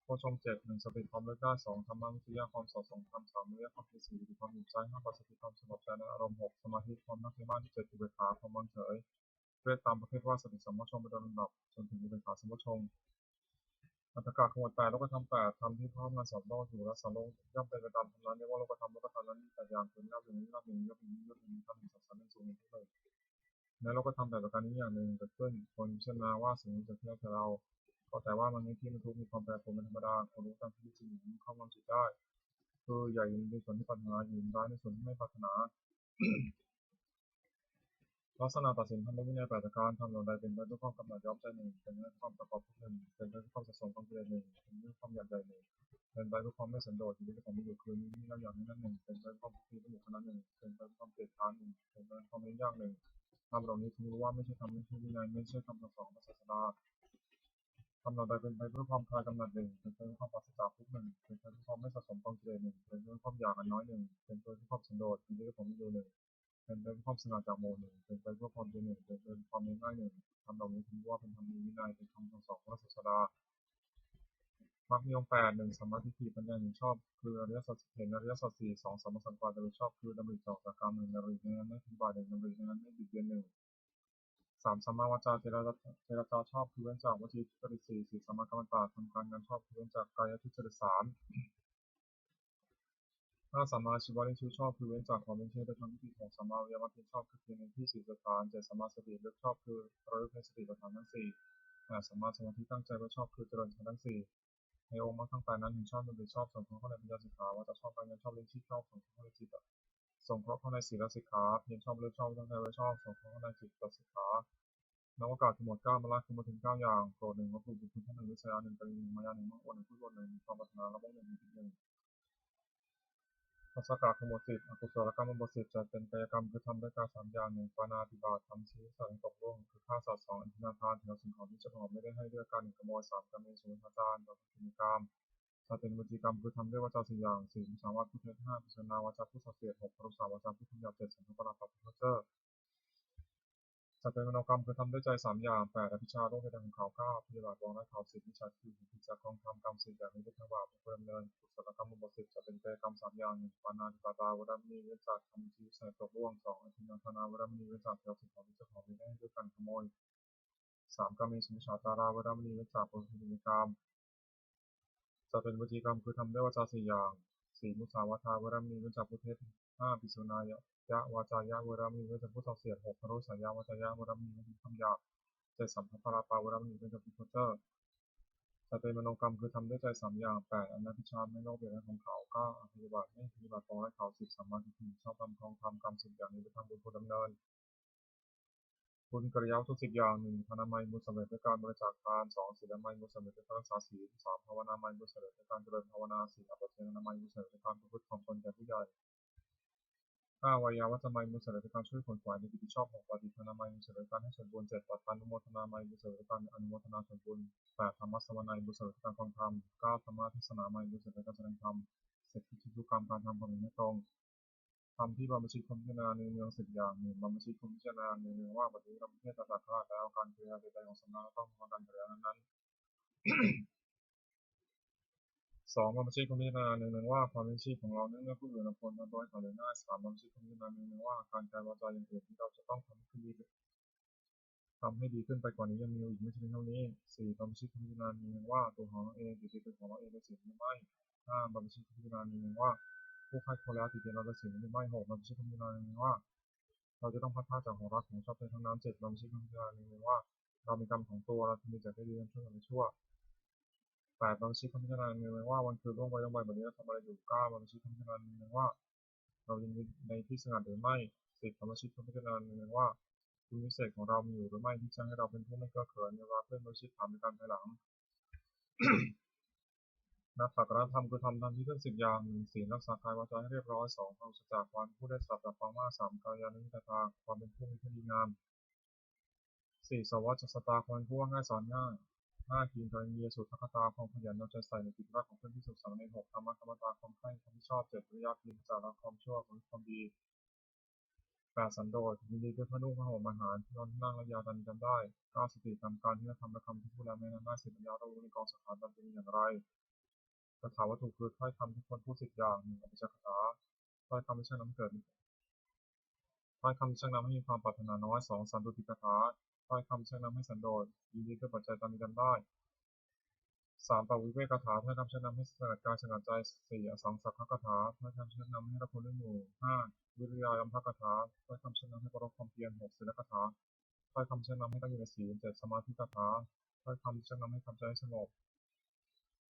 ໂພດຊົງເຈັດ ໜຶ່ງ ສະຕິຄວາມເລີກໄດ້. ສອງ ທຳມະວິທະຍາ ຄວາມສອດສ່ອງ, ທຳສາມ ວິລິຍະ ຄວາມເປັນສິລິ ຄວາມເປັນໃຈ. ຫ້າ ປັດສະຕິ ຄວາມສະຫງົບໃຈ ແລະ ອາລົມ. ຫົກ ສະມາທິ ຄວາມຕັ້ງໃຈໝັ້ນ. ເຈັດ ອຸເບກຂາ ຄວາມວາງເສຍ ເວທຕາມປະເພດວ່າສະຕິສຳໂພດຊົງໄປໂດຍລຳດັບ ຈົນເຖິງອຸເບກຂາສຳໂພດຊົງ. ອັດຖະກະຂະໝວດແປດ ໂລກະທຳແປດ ທຳທີ່ພວກເຮົາສອນໂລກຢູ່ ແລະ ສອນໂລກຍ່ອມເປັນໄປຕາມທຳນອນ ເອີ້ນວ່າໂລກະທຳ. ໂລກະທຳນັ້ນມີແປດຢ່າງ ຄື ນັບໜຶ່ງ, ນັບໜຶ່ງ, ຍົກໜຶ່ງ, ຍົກໜຶ່ງ, ນັບໜຶ່ງ, ສອງສາມໜຶ່ງສູນໜຶ່ງ. ໃນໂລກະທຳແປດປະການນີ້ ຢ່າງໜຶ່ງເກີດຂຶ້ນ, ຄົນພິຈາລະນາວ່າສິ່ງນີ້ເກີດຂຶ້ນແລ້ວແກ່ເຮົາ, ກໍແຕ່ວ່າມັນມີທີ່ບັນທຸກ ມີຄວາມແປປວນເປັນທຳມະດາ, ຄົນຮູ້ຕາມທີ່ຈິງ ມີຄວາມວາງຈິດໄດ້, ຄື ຢ່າຍິນດີໃນສ່ວນທີ່ປາດຖະໜາ, ຍິນຮ້າຍໃນສ່ວນທີ່ໄມ່ປາດຖະໜາ. ລັກສະນະຕັດສິນທຳດ້ວຍວິໄນແປດປະການ. ທຳເຫຼົ່າໃດເຕັມໄປດ້ວຍຄວາມກຳໜັດຍອມໃຈໜຶ່ງ, ເຕັມໄປດ້ວຍຄວາມປະກອບທຸກໜຶ່ງ, ເຕັມໄປດ້ວຍຄວາມສະສົມຂອງກິເລດໜຶ່ງ, ເຕັມໄປດ້ວຍຄວາມຢາກໄດ້ໜຶ່ງ, ເຕັມໄປດ້ວຍຄວາມໄມ່ສັນໂດດ, ຢູ່ໃນຄວາມມີຢູ່ຄືມີແລ້ວຢ່າງໃດນັ້ນໜຶ່ງ, ເຕັມໄປດ້ວຍຄວາມບໍ່ມີປະໂຫຍດຂະໜາດໜຶ່ງ, ເຕັມໄປດ້ວຍຄວາມເກຍດຂາດໜຶ່ງ, ເຕັມໄປດ້ວຍຄວາມເປັນຍາກໜຶ່ງ. ທຳເຫຼົ່ານີ້ເພິ່ງຮູ້ວ່າໄມ່ໃຊ່ທຳ, ໄມ່ໃຊ່ວິໄນ, ໄມ່ໃຊ່ຄຳສັ່ງສອນຂອງພະສາສະດາ. ທຳເຫຼົ່າໃດເປັນໄປເພື່ອຄວາມຄາຍກຳໜັດໜຶ່ງ, ເປັນໄປເພື່ອຄວາມປາສະຈາກທຸກໜຶ່ງ, ເປັນໄປເພື່ອຄວາມໄມ່ສະສົມຂອງກິເລດໜຶ່ງ, ເປັນໄປເພື່ອຄວາມຢາກອັນນ້ອຍໜຶ່ງ, ເປັນໄປເພື່ອຄວາມສັນໂດດ, ເປັນໄປເພື່ອຄວາມສະຫງ່າຈາກໝູ່ໜຶ່ງ, ເປັນໄປເພື່ອຄວາມເປັນໜຶ່ງ, ເປັນໄປເພື່ອຄວາມເປັນງ່າຍໜຶ່ງ. ທຳເຫຼົ່ານີ້ເພິ່ງຮູ້ວ່າເປັນທຳມີວິໄນ, ເປັນຄຳສັ່ງສອນຂອງພະສາສະດາ. ມັກມີອົງແປດ. ໜຶ່ງ ສຳມາທິດຖິ ປັນຍາເຫັນຊອບ ຄື ອະລິຍະສັດ, ເຫັນອະລິຍະສັດສີ່. ສອງ ສຳມາສັງກາດ ໂດຍຊອບ ຄື ດຳລິຈອກຈາກກາມໜຶ່ງ, ດຳລິໃນນັ້ນໄມ່ພິບາດໜຶ່ງ, ດຳລິໃນນັ້ນໄມ່ບຽດບຽນໜຶ່ງ. ສາມ ສຳມາວາຈາ ເຈລະ, ເຈລະຈາຊອບ ຄື ເວັ້ນຈາກວະຈີທຸດຈະລິດສີ່. ສີ່ ສຳມາກຳມະຕະ ທຳການງານຊອບ ຄື ເວັ້ນຈາກກາຍະທຸດຈະລິດສາມ. ຫ້າ ສຳມາອາຊີວະເລັງຊູຊອບ ຄື ເວັ້ນຈາກຄວາມເລັງເຊື່ອໂດຍທຳທີ່ຜິດ. ຫົກ ສຳມາວາຍາມະເພນຊອບ ຄື ພຽງໃນທີ່ສີ່ສະຖານ. ເຈັດ ສຳມາສະຕິເລິກຊອບ ຄື ລະລຶກໃນສະຕິປະທານທັງສີ່. ແປດ ສຳມາສະມາທິຕັ້ງໃຈໄວ້ຊອບ ຄື ຈະເລີນທັງສີ່. ໃນອົງມັກທັງແປດນັ້ນ ເຫັນຊອບ ດຳລິຊອບ ສົງເຄາະເຂົ້າໃນປັນຍາສິກຂາ, ວາຈາຊອບ ການງານຊອບ, ເລັງຊີ້ຊອບ ສົງເຄາະເຂົ້າໃນຈິດ, ສົງເຄາະເຂົ້າໃນສີລະສິກຂາ, ພຽນຊອບ ເລີກຊອບ, ຕັ້ງໃຈໄວ້ຊອບ ສົງເຄາະເຂົ້າໃນຈິດຕະສິກຂາ. ນະວະກາດຂະໝວດເກົ້າ ມະລະຄືໝາຍເຖິງເກົ້າຢ່າງ. ໂກດໜຶ່ງ, ມະຄູບຸກຄຸນທ່ານໜຶ່ງ, ວິສະຍາໜຶ່ງ, ກະລະນີໜຶ່ງ, ມາຍາໜຶ່ງ, ມະໂອດໜຶ່ງ, ພຸດໂອດໜຶ່ງ, ມີຄວາມປາດຖະໜາລະບົງໜຶ່ງ, ມີຈິດໜຶ່ງ. ປັດສະກະຂະໝວດສິບ ອະກຸສະລະກຳມະບົດສິບ ຈະເປັນກາຍະກຳ ຄືທຳດ້ວຍກາຍສາມຢ່າງ. ໜຶ່ງ ປານາຕິບາດ ທຳທີ່ສັດໃຫ້ຕົກລ່ວງ ຄືຂ້າສັດ. ສອງ ອະທິນນາທານ ຖືເອົາສິ່ງຂອງທີ່ເຈົ້າຂອງໄມ່ໄດ້ໃຫ້ດ້ວຍການຫຍັງຂະໂມຍ. ສາມ ກາເມສຸມິດສາຈານ ປະເພດກາມ ຈະເປັນວະຈີກຳ ຄືທຳດ້ວຍວາຈາສີ່ຢ່າງ. ສີ່ ມຸສາວາດ ຄືເທັດ. ຫ້າ ພິສາລະນາວາຈາ ຜູ້ສ່ອເສຍດ. ຫົກ ປະທຸສາວາຈາ ຜູ້ຄຳຫຍາບ. ເຈັດ ສັນທັບປະລາປະ ຜູ້ເພ້ອເຈີ້ອ ຈະເປັນມະໂນກຳ ຄືທຳດ້ວຍໃຈສາມຢ່າງ. ແປດ ອະພິຊາ ໂລກເປັນແດນຂອງເຂົາ. ເກົ້າ ພະຍາບາດ ປອງໄດ້ເຂົາ. ສິບ ມິດສາທິດຖິ ຈາກກອງທຳກຳ. ສິບ ຢ່າມີເວທນາບາບ ຜູ້ດຳເນີນ. ກຸສະລະກຳມະບົດສິບ ຈະເປັນກາຍະກຳສາມຢ່າງ. ໜຶ່ງ ປານາທິບາຕາ ເວລາມີເວນຈາກທຳທີ່ໃຊ້ຕົກລ່ວງ. ສອງ ອະທິນນາທານາ ເວລາມີເວນຈາກແຖວສິບຂອງທີ່ເຈົ້າຂອງໄດ້ໃຫ້ດ້ວຍການຂະໂມຍ. ສາມ ກາເມສຸມິດສາຈາລາ ເວລາມີເວນຈາກປະເພນີກາມ ຈະເປັນວະຈີກຳ ຄືທຳດ້ວຍວາຈາສີ່ຢ່າງ. ສີ່ ມຸສາວາທາ ເວລາມີເວນຈາກຜູ້ເທັດ. ຫ້າ ພິສະວານາຍະວາຈາຍະ ເວລາມີເວນຈາກຜູ້ສ່ອເສຍດ. ຫົກ ປະທຸສາຍະວາຈາຍະ ເວລາມີເວນຈາກຄຳຫຍາບ. ເຈັດ ສັນທັບປະລາປະ ເວລາມີເວນຈາກຜູ້ເພ້ອເຈີ້ອ ຈະເປັນມະໂນກຳ ຄືທຳດ້ວຍໃຈສາມຢ່າງ. ແປດ ອະນະພິຊາ ໂລກເປັນແດນຂອງເຂົາ. ເກົ້າ ອະພະຍາບາດ ມີພະຍາບາດປອງໄວ້ເຂົາ. ສິບ ສຳມາທິດຖິ ເປັນຊອບທຳ ຄອງທຳກຳ. ສິບ ຢ່າມີເວທນາບຸນຜູ້ດຳເນີນ. ບຸນກິລິຍາທຸກສິບຢ່າງ. ໜຶ່ງ ທານາໄມ ບຸນສຳເລັດດ້ວຍການບໍລິຈາກທານ. ສອງ ສີລາໄມ ບຸນສຳເລັດດ້ວຍການຮັກສາສີນ. ສາມ ພາວະນາໄມ ບຸນສຳເລັດດ້ວຍການຈະເລີນພາວະນາ. ສີ່ ອະປະເຈນາໄມ ບຸນສຳເລັດດ້ວຍການປະພຶດຂອງຕົນແກ່ຜູ້ໃຫຍ່. ຫ້າ ວາຍາວັດຈະໄມ ບຸນສຳເລັດດ້ວຍການຊ່ວຍຂົນຂວາຍໃນກິດທີ່ຊອບ. ຫົກ ປາຕິທານາໄມ ບຸນສຳເລັດດ້ວຍການໃຫ້ສ່ວນບຸນ. ເຈັດ ປັດປານຸໂມທະນາໄມ ບຸນສຳເລັດດ້ວຍການອະນຸໂມທະນາສ່ວນບຸນ. ແປດ ທຳມັດສະວະໄນ ບຸນສຳເລັດດ້ວຍການຟັງທຳ. ເກົ້າ ທຳມະເທດສະນາໄມ ບຸນສຳເລັດດ້ວຍການສະແດງທຳ. ສິບ ພິກຂຸກຳ ການທຳຄວາມເຫັນໃຫ້ຕຣົງ. ທຳທີ່ບັບເປັນຊີດຄວນພິຈາລະນາເນືອງໆ ສິບຢ່າງ. ໜຶ່ງ ບັບເປັນຊີດຄວນພິຈາລະນາເນືອງໆວ່າ ບັດນີ້ເຮົາເທດຕະຖາກະລາດແລ້ວ. ການກິລິຍາໃດໆຂອງສັນດານກໍຕ້ອງທຳການກິລິຍານັ້ນໆ. ສອງ ບັບເປັນຊີດຄວນພິຈາລະນາເນືອງໆວ່າ ຄວາມເປັນຊີດຂອງເຮົາເນື່ອງດ້ວຍຜູ້ອື່ນ ແລະ ຄວນທຳຕົວໃຫ້ເຂົາເລີຍງ່າຍ. ສາມ ບັບເປັນຊີດຄວນພິຈາລະນາເນືອງໆວ່າ ການກາຍວາຈາຢ່າງອື່ນທີ່ເຮົາຈະຕ້ອງທຳຄືດີ ທຳໃຫ້ດີຂຶ້ນໄປກວ່ານີ້ຍັງມີຢູ່ອີກ ໄມ່ໃຊ່ພຽງເທົ່ານີ້. ສີ່ ບັບເປັນຊີດຄວນພິຈາລະນາເນືອງໆວ່າ ຕົວຂອງເຮົາເອງ ຈິດໃຈຂອງເຮົາເອງ ເປັນສິ່ງນີ້ຫຼືໄມ່. ຫ້າ ບັບເປັນຊີດຄວນພິຈາລະນາເນືອງໆວ່າ ຜູ້ໃຄ່ຄວນແລະອະຕິເຕນເຮົາເປັນສິ່ງນີ້ຫຼືໄມ່. ຫົກ ບັບເປັນຊີດຄວນພິຈາລະນາເນືອງໆວ່າ ເຮົາຈະຕ້ອງພັດພາກຈາກຂອງຮັກຂອງຊອບໃຈທັງນັ້ນ. ເຈັດ ບັບເປັນຊີດຄວນພິຈາລະນາເນືອງໆວ່າ ເຮົາມີກຳຂອງຕົວ ເຮົາມີຈາກໄດ້ດີນຳຊົ່ວນຳໄປຊົ່ວ. ແປດ ບັບເປັນຊີດຄວນພິຈາລະນາເນືອງໆວ່າ ວັນຄືນລ່ວງໄປລ່ວງໄປ ບັດນີ້ເຮົາທຳອະໄລຢູ່. ເກົ້າ ບັບເປັນຊີດຄວນພິຈາລະນາເນືອງໆວ່າ ເຮົາຢູ່ໃນທີ່ສະຫງັດຫຼືໄມ່. ສິບ ບັບເປັນຊີດຄວນພິຈາລະນາເນືອງໆວ່າ ຄຸນວິເສດຂອງເຮົາມີຢູ່ຫຼືໄມ່ ທີ່ຈະໃຫ້ເຮົາເປັນຜູ້ໄມ່ເກື້ອເຂືອນ ເວລາເພື່ອນບັບເປັນຊີດຖາມໃນການພາຍຫຼັງ. ນັກປະການທຳຄືທຳທັນທີຂຶ້ນສິບຢ່າງ: ໜຶ່ງ ສີນ ຮັກສາກາຍວາຈາໃຫ້ຮຽບຮ້ອຍ, ສອງ ຄາມຮູ້ຈັກຈາກຄວານຜູ້ໄດ້ສະດັບຟັງມາ, ສາມ ກັນຍານມິດຕະຕາ, ຄວາມເປັນຜູ້ມີຄະດີງາມ, ສີ່ ສາວະຈະສະຕາ, ຄວາມເປັນຜູ້ວ່າງ່າຍສອນງ່າຍ, ຫ້າ ກິນກະລິນຍາສູດທັກຄະຕາ, ຄວາມຂະຫຍັນເອົາໃຈໃສ່ໃນກິດຈະວັດຂອງເພື່ອນພິສຸ, ສາມເນນ ຫົກ ທຳມະກຳມະຕາ, ຄວາມໃຄ່ຄວາມຮັບຜິດຊອບ, ເຈັດ ວິລິຍະ ປີນາຈາລະ, ຄວາມຊົ່ວ ຄວາມຄິດຄວາມດີ, ແປດ ສັນໂດດ, ຍິນດີດ້ວຍຜ້ານຸ່ງຜ້າຫົ່ມອາຫານ, ທີ່ນອນທີ່ນັ່ງ ແລະ ຢາຕາມມີຕາມໄດ້, ເກົ້າ ສະຕິ, ຈຳການທີ່ຈະທຳ ແລະ ຄຳທີ່ຈະພູດ ແລະ ແມ່ນນຳໄດ້, ສິບ ປັນຍາ, ຮູ້ໃນກອງສັງຂານວ່າເປັນຢ່າງໃດ, ກະຖາວັດຖຸຄືຖ້ອຍຄຳທີ່ຄວນພູດສິບຢ່າງ: ໜຶ່ງ ອະພິຈາກະຖາ, ຖ້ອຍຄຳທີ່ຊັກນຳໃຫ້ເກີດ ຖ້ອຍຄຳທີ່ຊັກນຳໃຫ້ມີຄວາມປາດຖະໜານ້ອຍ, ສອງ ສັນຕຸຕິກະຖາ, ຖ້ອຍຄຳທີ່ຊັກນຳໃຫ້ສັນໂດດ, ຍິນດີດ້ວຍປັດໄຈຕາມມີຕາມໄດ້, ສາມ ປະວິເວກກະຖາ, ຖ້ອຍຄຳທີ່ຊັກນຳໃຫ້ສະຫງັດກາຍສະຫງັດໃຈ, ສີ່ ອະສັງສັກກະຖາ, ຖ້ອຍຄຳທີ່ຊັກນຳໃຫ້ຮັກຄົນດ້ວຍໝູ່, ຫ້າ ວິລິຍາລັມພະກະຖາ, ຖ້ອຍຄຳທີ່ຊັກນຳໃຫ້ປະລົບຄວາມພຽນ, ຫົກ ສີລະກະຖາ, ຖ້ອຍຄຳທີ່ຊັກນຳໃຫ້ຕັ້ງຢູ່ໃນສີນ, ເຈັດ ສະມາທິກະຖາ, ຖ້ອຍຄຳທີ່ຊັກນຳໃຫ້ທຳໃຈໃຫ້ສະຫງົບ,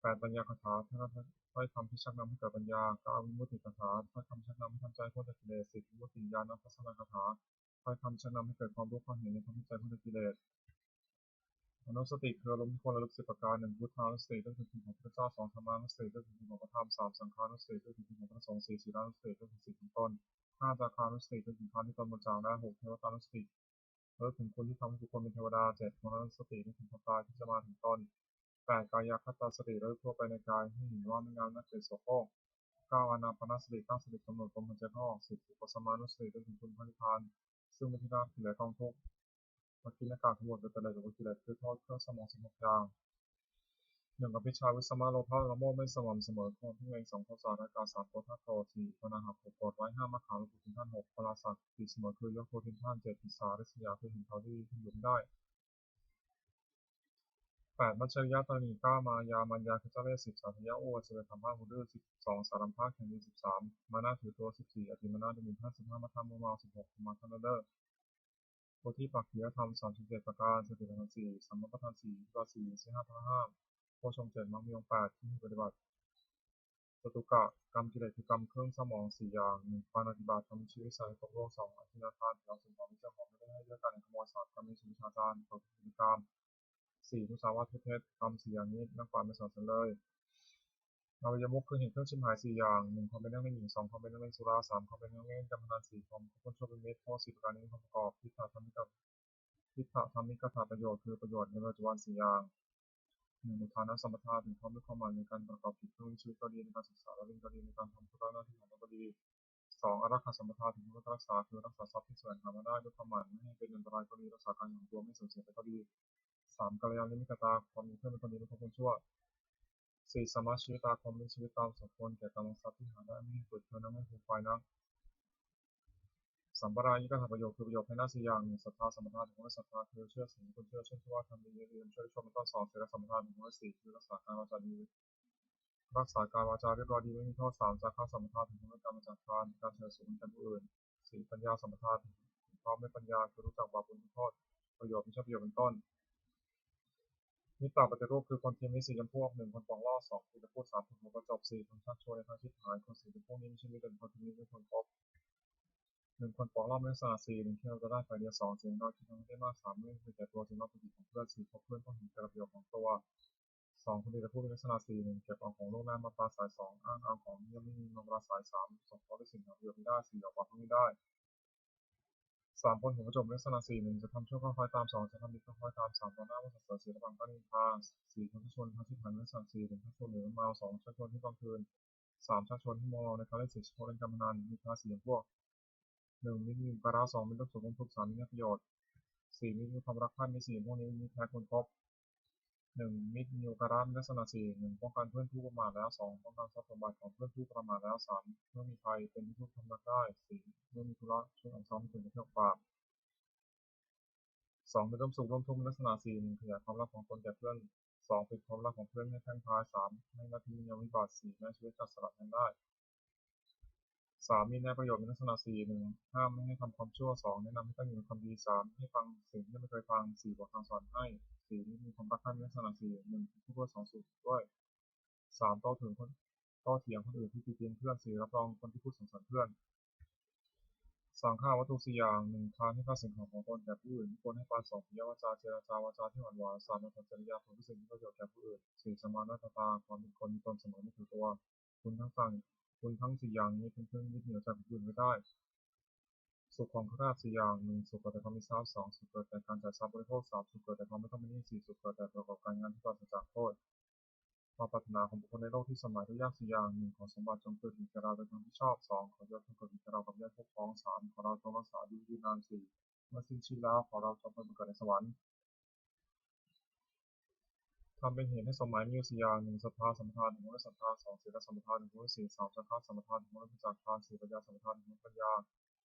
ແປດ ປັນຍາກະຖາ, ຖ້ອຍຄຳທີ່ຊັກນຳໃຫ້ເກີດປັນຍາ, ເກົ້າ ວິມຸດຕິກະຖາ, ຖ້ອຍຄຳທີ່ຊັກນຳໃຫ້ທຳໃຈໃຫ້ພົ້ນຈາກກິເລດ, ສິບ ວິມຸດຕິຍານະທັດສະນະກະຖາ, ຖ້ອຍຄຳທີ່ຊັກນຳໃຫ້ເກີດຄວາມຮູ້ຄວາມເຫັນໃນທຳທີ່ໃຈພົ້ນຈາກກິເລດ. ອະນຸສະຕິ ຄືອາລົມທີ່ຄວນລະລຶກສິບປະການ: ໜຶ່ງ ພຸດທານຸສະຕິ ລະນຶກເຖິງຄຸນຂອງພະພຸດທະເຈົ້າ, ສອງ ທຳມານຸສະຕິ ລະນຶກເຖິງຄຸນຂອງພະທຳ, ສາມ ສັງຄານຸສະຕິ ລະນຶກເຖິງຄຸນຂອງພະສົງ, ສີ່ ສີລານຸສະຕິ ລະນຶກເຖິງສິບເປັນຕົ້ນ, ຫ້າ ຈາຄານຸສະຕິ ລະນຶກເຖິງທານທີ່ຕົນໝົດຈາກແລ້ວ, ຫົກ ເທວະຕານຸສະຕິ ລະນຶກເຖິງຄຸນທີ່ທຳໃຫ້ບຸກຄົນເປັນເທວະດາ, ເຈັດ ມໍລະນະສະຕິ ລະນຶກເຖິງຄວາມຕາຍທີ່ຈະມາເຖິງຕົນ, ແປດ ກາຍະຄະຕາສະຕິ ລະລຶກທົ່ວໄປໃນກາຍໃຫ້ເຫັນວ່າມັນງາມ ແລະ ເປັນໂສໂຄກ, ເກົ້າ ອານາປານະສະຕິ ຕັ້ງສະຕິກຳນົດລົມຫາຍໃຈເຂົ້າອອກ, ສິບ ອຸປະສະມານຸສະຕິ ລະນຶກເຖິງຄຸນພະນິບພານ ຊຶ່ງເປັນທີ່ພັກແລະກອງທຸກ, ປະກິນນະກາດທັງໝົດ ແລະ ແຕກແລກຈາກກິເລດ ຄືໂທດເຄື່ອງເສົ້າໝອງສິບຫົກຢ່າງ: ໜຶ່ງ ອະວິຊຊາ, ວິສະມະ, ໂລພະ, ລະໂມບ, ເມດ, ສະຫງອມສະເໝີ, ຄວາມເພງ, ສອງ ໂທສາ, ລາຄາ, ສາມ ໂທທະ, ໂກດ, ສີ່ ປະນາຫະ, ຫົກ ໂກດໄວ້, ຫ້າ ມັກຂະ, ລູກໂພທິນທາດ, ຫົກ ປະລາສາ, ຕີສະເໝີ, ຄືຍົກໂພທິນທາດ, ເຈັດ ອິດສາລິສະຍາ, ຄືເຫັນເຂົາດີ, ເປັນຢູ່ໄດ້. ແປດ ມັດຈະລິຍະ, ຕະລະນີ, ເກົ້າ ມາຍາ, ມັນຍາ, ຄືຈະເວດ, ສິບ ສາທະຍະ, ອຸບາທະຍະ, ສິບສອງ ສາລັມພະ, ແຂງດີ, ສິບສາມ ມານະ, ຖືຕົວ, ສິບສີ່ ອະຕິມານະ, ດູໝິ່ນທ່ານ, ສິບຫ້າ ມັດທະ, ມົວເມາ, ສິບຫົກ ມາທະນະເລີດ, ໂພທິປັກຂິຍະທຳ, ສາມສິບເຈັດ ປະການ, ສະຕິປະທານສີ່ ສຳມະປະທານສີ່ ອິດທິບາດສີ່ ສິບຫ້າ ພະລະຫ້າ ໂພຊົງເຈັດ ມັກມີອົງແປດ ທີ່ໃຫ້ປະຕິບັດ. ຈະຕຸກະກຳກິເລດ ຄືກຳເຄື່ອງເສົ້າໝອງສີ່ຢ່າງ: ໜຶ່ງ ປານາຕິບາດ, ທຳຊີວິດສັດໃຫ້ຕົກລ່ວງ, ສອງ ອະທິນນາທານ, ຖືເອົາສິ່ງຂອງທີ່ເຈົ້າຂອງບໍ່ໄດ້ໃຫ້ດ້ວຍການລັກຂະໂມຍ, ສາມ ກຳມີສຸມິດສາຈານ, ເຂົ້າເຖິງນິຕິກຳ, ສີ່ ມຸສາວາດ, ທຸເທັດ, ກຳສີ່ຢ່າງນີ້ ນັກປານແມ່ນສັນເສນເລີຍ. ອະໄວຍະມຸກ ຄືເຫດເຄື່ອງຊິບຫາຍສີ່ຢ່າງ: ໜຶ່ງ ຄວາມເປັນນັກຫຼິ້ນຫຍິງ, ສອງ ຄວາມເປັນນັກຫຼິ້ນສຸລາ, ສາມ ຄວາມເປັນນັກຫຼິ້ນການພະນັນ, ສີ່ ຄວາມຄົນຊົ່ວເປັນມິດ. ໂທດ ສິບ ປະການນີ້ມີຄວາມປະກອບ ທິດຖະທຳມິກະ ທິດຖະທຳມິກະຖາປະໂຫຍດ ຄືປະໂຫຍດໃນປັດຈຸບັນສີ່ຢ່າງ: ໜຶ່ງ ອຸທານະສຳປະທາ ເຖິງພ້ອມດ້ວຍຄວາມໝາຍໃນການປະກອບກິດຂອງຊີວິດກໍດີ, ໃນການສຶກສາ ແລະ ຫຼິ້ນກໍດີ, ໃນການທຳທຸລະໜ້າທີ່ຂອງຕົນກໍດີ. ສອງ ອາລັກຂະສຳປະທາ ເຖິງພ້ອມດ້ວຍການຮັກສາ ຄືຮັກສາຊັບທີ່ສະແຫວງຫາມາໄດ້ດ້ວຍຄວາມໝາຍ ບໍ່ໃຫ້ເປັນອັນຕະລາຍກໍດີ, ລັກສາການຂອງຕົວບໍ່ໃຫ້ສູນເສຍໄປກໍດີ. ສາມ ກັນລະຍານມິດຕະຕາ ຄວາມມີເພື່ອນເປັນຄົນດີ ແລະ ຄວາມຄວນຊົ່ວ. ສີ່ ສະມາຊີວິຕາ ຄວາມມີຊີວິດຕາມສົມຄວນແກ່ກຳລັງຊັບທີ່ຫາໄດ້ ບໍ່ໃຫ້ເປີດເທື່ອນະ ບໍ່ໃຫ້ຟູຝ້າຍນະ. ສຳປະດາຍິກະຖາປະໂຫຍດ ຄືປະໂຫຍດພາຍໃນສີ່ຢ່າງ: ໜຶ່ງ ສັດທາສຳປະທາ ເຖິງພ້ອມດ້ວຍສັດທາ ຄືເຊື່ອສິນ ຄົນເຊື່ອ ຊົນຊາວະທຳດີ ຍືນ ຊ່ວຍຊົນ ເປັນຕົ້ນ. ສອງ ສີລະສຳປະທາ ເຖິງພ້ອມດ້ວຍສີນ ຄືຮັກສາກາຍວາຈາດີ ຮັກສາກາຍວາຈາຮຽບຮ້ອຍດີ ບໍ່ມີໂທດ. ສາມ ຈາຄາສຳປະທາ ເຖິງພ້ອມດ້ວຍການບັນຊາການ ການເສີບສູງໃຫ້ແກ່ຜູ້ອື່ນ. ສີ່ ປັນຍາສຳປະທາ ເຖິງພ້ອມດ້ວຍປັນຍາ ຄືຮູ້ຈັກບາບບຸນຄຸນໂທດ ປະໂຫຍດມີຊອບປະໂຫຍດເປັນຕົ້ນ. ມິດຕະປະຕິຮູບ ຄືຄົນທີ່ມີສີ່ຈຳພວກ: ໜຶ່ງ ຄົນປອງລອບ, ສອງ ຄົນທີ່ຈະພູດ, ສາມ ຄົນຫົວກະຈົກ, ສີ່ ຄົນຊັກຊວນໃນທາງຊິບຫາຍ. ຄົນສີ່ຈຳພວກນີ້ມີຊີວິດ ແຕ່ຄົນທີ່ມີເປັນຄົນຄົບ. ໜຶ່ງ ຄົນປອງລອບໃນລັກສະນະສີ່ ໜຶ່ງ ຄິດເອົາແຕ່ໄດ້ຝ່າຍດຽວ, ສອງ ເສຍງດັງ ຄິດເອົາໃຫ້ໄດ້ມາກ, ສາມ ເລື່ອງເຫັນແກ່ຕົວ ຈຶ່ງເວົ້າເຖິງຂອງເພື່ອນ, ສີ່ ຄົບເພື່ອນເພາະເຫັນແກ່ປະໂຫຍດຂອງຕົວ. ສອງ ຄົນທີ່ຈະພູດມີລັກສະນະສີ່ ໜຶ່ງ ເກັບເອົາຂອງລ່ວງໜ້າມາປາສາຍ, ສອງ ອ້າງເອົາຂອງທີ່ຍັງບໍ່ມີມາປາສາຍ, ສາມ ສົມຄອບດ້ວຍສິ່ງຫາປະໂຫຍດບໍ່ໄດ້, ສີ່ ອອກປາກເລື່ອງໄດ້. ສາມ ຄົນຫົວກະຈົກມີລັກສະນະສີ່ ໜຶ່ງ ຈະທຳຊົ່ວກໍຄ່ອຍຕາມ, ສອງ ຈະທຳດີກໍຄ່ອຍຕາມ, ສາມ ຕໍ່ໜ້າບໍ່ສັນເສີນ, ສີ່ ລະວັງການນິນທາ, ສີ່ ຄົນຊັກຊວນໃນທາງຊິບຫາຍ ມີລັກສະນະສີ່ ໜຶ່ງ ຊັກຊວນໂດຍເມົາ, ສອງ ຊັກຊວນໃຫ້ກາງຄືນ, ສາມ ຊັກຊວນໃຫ້ມົວເມົາໃນການຫຼິ້ນ, ສີ່ ຊັກຊວນໃນການພະນັນ. ມິດຕະສີ່ຈຳພວກ: ໜຶ່ງ ມິດມີອຸປະກາດ, ສອງ ມິດຮ່ວມສຸກຮ່ວມທຸກ, ສາມ ມິດຍາດປະໂຫຍດ, ສີ່ ມິດມີຄວາມຮັກໃຄ່, ມີສີ່ ພວກນີ້ມີແທ້ຄົນຄົບ. ໜຶ່ງ ມິດມີໂອກາດມີລັກສະນະສີ່ ໜຶ່ງ ປ້ອງກັນເພື່ອນຜູ້ປະໝາດແລ້ວ, ສອງ ປ້ອງກັນຊັບສົມບັດຂອງເພື່ອນຜູ້ປະໝາດແລ້ວ, ສາມ ເມື່ອມີໄພເປັນທີ່ເພື່ອທຳລັກໄດ້, ສີ່ ເມື່ອມີທຸລະຊວນອັນຊອບໃຫ້ເປັນປະໂຫຍດປາກ. ສອງ ມິດຮ່ວມສຸກຮ່ວມທຸກມີລັກສະນະສີ່ ໜຶ່ງ ຂະຫຍາຍຄວາມລັບຂອງຕົນແກ່ເພື່ອນ, ສອງ ປິດຄວາມລັບຂອງເພື່ອນໃຫ້ແຜ່ງພາຍ, ສາມ ໃຫ້ໜ້າທີ່ຍາມວິບັດ, ສີ່ ແມ້ຊີວິດຈະສະຫຼະແທນໄດ້. ສາມ ມີໃນປະໂຫຍດມີລັກສະນະສີ່ ໜຶ່ງ ຫ້າມບໍ່ໃຫ້ທຳຄວາມຊົ່ວ, ສອງ ແນະນຳໃຫ້ຕັ້ງຢູ່ໃນຄວາມດີ, ສາມ ໃຫ້ຟັງສິ່ງທີ່ຍັງບໍ່ເຄີຍຟັງ, ສີ່ ບອກທາງສອນໃຫ້, ສີ່ ມີຄວາມຮັກໃຄ່ມີລັກສະນະສີ່ ໜຶ່ງ ເປັນຜູ້ຮູ້ສອງສູງດ້ວຍ, ສາມ ໂຕ້ຖຽງຄົນ ໂຕ້ຖຽງຄົນອື່ນທີ່ຕິຕຽນເພື່ອນ, ສີ່ ຮັບຮອງຄົນທີ່ພູດສັງສອນເພື່ອນ. ສ ສັງຄະວັດຖຸສີ່ຢ່າງ: ໜຶ່ງ ທານໃຫ້ຂ້າສິ່ງຂອງຂອງຕົນແກ່ຜູ້ອື່ນ, ມີບຸນໃຫ້ທານສອງ ປິຍະວາຈາ ເຈລະຈາວາຈາທີ່ອ່ອນຫວານ, ສາມ ນຳທຳຈະລິຍາປະພຶດສິ່ງທີ່ປະໂຫຍດແກ່ຜູ້ອື່ນ, ສີ່ ສະມານະຕາ ຄວາມເປັນຄົນມີຕົນສະເໝີ ມີຖືຕົວ. ຄຸນທັງສີ່ ຄຸນທັງສີ່ຢ່າງນີ້ເປັນເຄື່ອງຍຶດເໜືອໃຈຜູ້ອື່ນໄວ້ໄດ້. ສຸກຂອງຄະນະສີ່ຢ່າງ: ໜຶ່ງ ສຸກເກີດແຕ່ຄວາມມີຊັບ, ສອງ ສຸກເກີດແຕ່ການຈ່າຍຊັບບໍລິໂພກ, ສາມ ສຸກເກີດແຕ່ຄວາມບໍ່ຕ້ອງມີໜີ້, ສີ່ ສຸກເກີດແຕ່ປະກອບການງານທີ່ປາສຈາກໂທດ. ຄວາມປາດຖະໜາຂອງບຸກຄົນໃນໂລກທີ່ສະໝາຍທຸກຢ່າງສີ່ຢ່າງ: ໜຶ່ງ ຂໍສົມບັດຈົ່ງເກີດຂຶ້ນແກ່ເຮົາໂດຍຄວາມຮັບຜິດຊອບ, ສອງ ຂໍຍົດຈົ່ງເກີດຂຶ້ນແກ່ເຮົາກັບຍອດປົກຄອງ, ສາມ ຂໍເຮົາຈົ່ງຮັກສາຢູ່ຍືນນານ, ສີ່ ເມື່ອສິ້ນຊີວິດແລ້ວ ຂໍເຮົາຈົ່ງໄປບັງເກີດໃນສະຫວັນ. ທຳເປັນເຫດໃຫ້ສົມໝາຍມີຢູ່ສີ່ຢ່າງ: ໜຶ່ງ ສັດທາສຳປະທານເປັນຄົນດ້ວຍສັດທາ, ສອງ ສີລະສຳປະທານເປັນຄົນດ້ວຍສີນ, ສາມ ຈາຄະສຳປະທານເປັນຄົນດ້ວຍຈາຄາ, ສີ່ ປັນຍາສຳປະທານເປັນຄົນດ້ວຍປັນຍາ.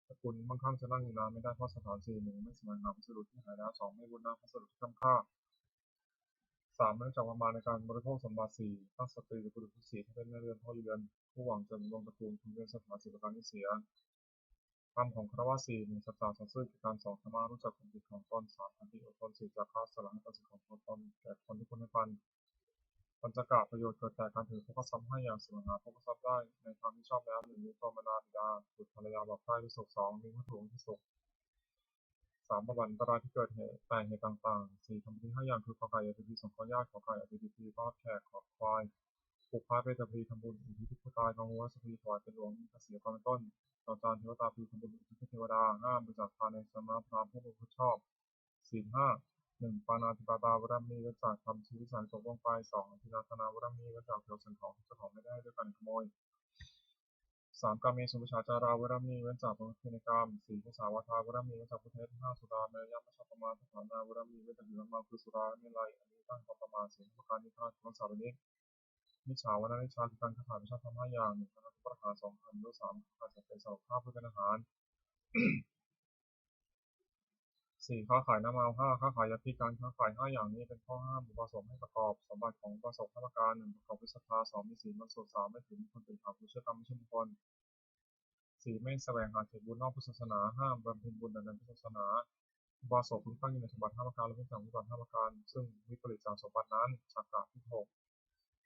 ສະກຸນ ບາງຄັ້ງຈະນັ່ງຢູ່ນານໄມ່ໄດ້ເພາະສະຖານສີ່, ໜຶ່ງ ແມ່ນສະແຫວງຫາວັດສະດຸດທີ່ຫາຍແລ້ວ, ສອງ ແມ່ບຸນນາງພັດສະດຸດທີ່ຄ້ຳຄ່າ, ສາມ ແມ່ນຮູ້ຈັກປະມານໃນການບໍລິໂພກສົມບັດ, ສີ່ ຕັ້ງສະຕຣີ ແລະ ບຸລຸດຜູ້ສີ ທັງເປັນແມ່ເຮືອນ ພໍ່ຢູ່ເຮືອນ ຜູ້ຫວັງຈະດຳລົງຕະກູນ ຄວນເວັ້ນສະຖານສິບປະການນີ້ເສຍ. ທຳຂອງຄາລະວະສີ່: ໜຶ່ງ ສັດຈະສັດຊື່ ແກ່ກັນ, ສອງ ທຳມະ ຮູ້ຈັກຄວາມຜິດຂອງຕົນ, ສາມ ຂັນຕິ ອົດທົນ, ສີ່ ຈາຄະ ສະຫຼະໃຫ້ຕໍ່ສິ່ງຂອງຕົນແກ່ຄົນທີ່ຄວນໃຫ້ປັນ. ປັນຈະກະ ປະໂຫຍດເກີດຈາກການຖືພົກຊັບໃຫ້ຢ່າງສະແຫວງຫາພົກຊັບໄດ້ໃນທາງທີ່ຊອບແລ້ວ, ໜຶ່ງ ຍົກໂທດບັນດາບິດາ, ບຸດ, ພັນລະຍາ, ບາບໃກ້, ພິສຸກ, ສອງ ມີວັດຖຸທີ່ສຸກ, ສາມ ບຳບັດອັນຕະລາຍທີ່ເກີດແຕ່ເຫດຕ່າງໆ, ສີ່ ທຳພິທີຫ້າຢ່າງ ຄື ຂໍໄກ່ ອາທິພີ ສົງເຄາະຍາດ, ຂໍໄຂ່ ອາທິທີ ຕ້ອນແຂກ, ຂໍຄວາຍ ຜູກພາດ ເປຕາພິທີ ທຳບຸນອຸທິດເທບພະເຈົ້າ, ງົວ ວັດສະພີ ຖວາຍເປັນຫຼວງ ກະສີ ຄວາມເປັນຕົ້ນ, ດອກຈານ ເທວະຕາພິທີ ທຳບຸນອຸທິດເທວະດາ, ຫ້າ ບໍລິຈາກທານໃນສະມະນາພາມຜູ້ບໍ່ຮັບຜິດຊອບ. ສິນຫ້າ: ໜຶ່ງ ປານາຕິປາຕາເວລະມີ ເວັ້ນຈາກທຳທີ່ວິສັຍຕົກລ່ວງໄປ, ສອງ ອະທິນາທານາເວລະມີ ເວັ້ນຈາກຖືເອົາສິ່ງຂອງເຈົ້າຂອງໄປໄດ້ດ້ວຍການຂະໂມຍ, ສາມ ກາເມສຸມິດສາຈາລາເວລະມີ ເວັ້ນຈາກປະເພນີກຳ, ສີ່ ມຸສາວາທາເວລະມີ ເວັ້ນຈາກຜູ້ເທັດ, ຫ້າ ສຸລາເມລະຍະມັດຊະປະມາທານາເວລະມີ ເວັ້ນຈາກດື່ມເຫຼົ້າ ຄືສຸລາ ແລະ ເມໄລ ອັນມີຕັ້ງຢູ່ຄວາມປະມາດ, ສີ່ ຫ້າ ປະການນິທານ ຄືຄວາມສາເປັນມິດ, ມິດສາວານາ ມິດສາຄືການຄ້າຂາຍ ມິດຊາທຳຫ້າຢ່າງ, ໜຶ່ງ ປານາຕິປະຫານ, ສອງ ກະທຳໂດຍສາມ ການຂາຍສັດເປັນສຳລັບຂ້າເພື່ອເປັນອາຫານ, ສີ່ ຄ້າຂາຍນ້ຳເມົາ, ຫ້າ ຄ້າຂາຍຢາພິດ. ການຄ້າຂາຍຫ້າຢ່າງນີ້ເປັນຂໍ້ຫ້າມອຸບາສົກໃຫ້ປະກອບ. ສົມບັດຂອງອຸບາສົກຫ້າປະການ: ໜຶ່ງ ປະກອບດ້ວຍສັດທາ, ສອງ ມີສີນບໍລິສຸດ, ສາມ ໄມ່ຖືເປັນຄົນເປັນຖານ, ບໍ່ເຊື່ອກຳ, ບໍ່ເຊື່ອບຸກຄົນ, ສີ່ ໄມ່ສະແຫວງຫາເຂດບຸນນອກພຸດສາສະໜາ, ຫ້າ ບຳເພັນບຸນດຳເນີນພຸດສາສະໜາ. ອຸບາສົກເປັນຕັ້ງຢູ່ໃນສົມບັດຫ້າປະການ ແລະ ເປັນຈາກອຸບາດຫ້າປະການ, ຊຶ່ງວິປະລິດຈາກສົມບັດນັ້ນ ຈາກກະ ທິດຫົກ.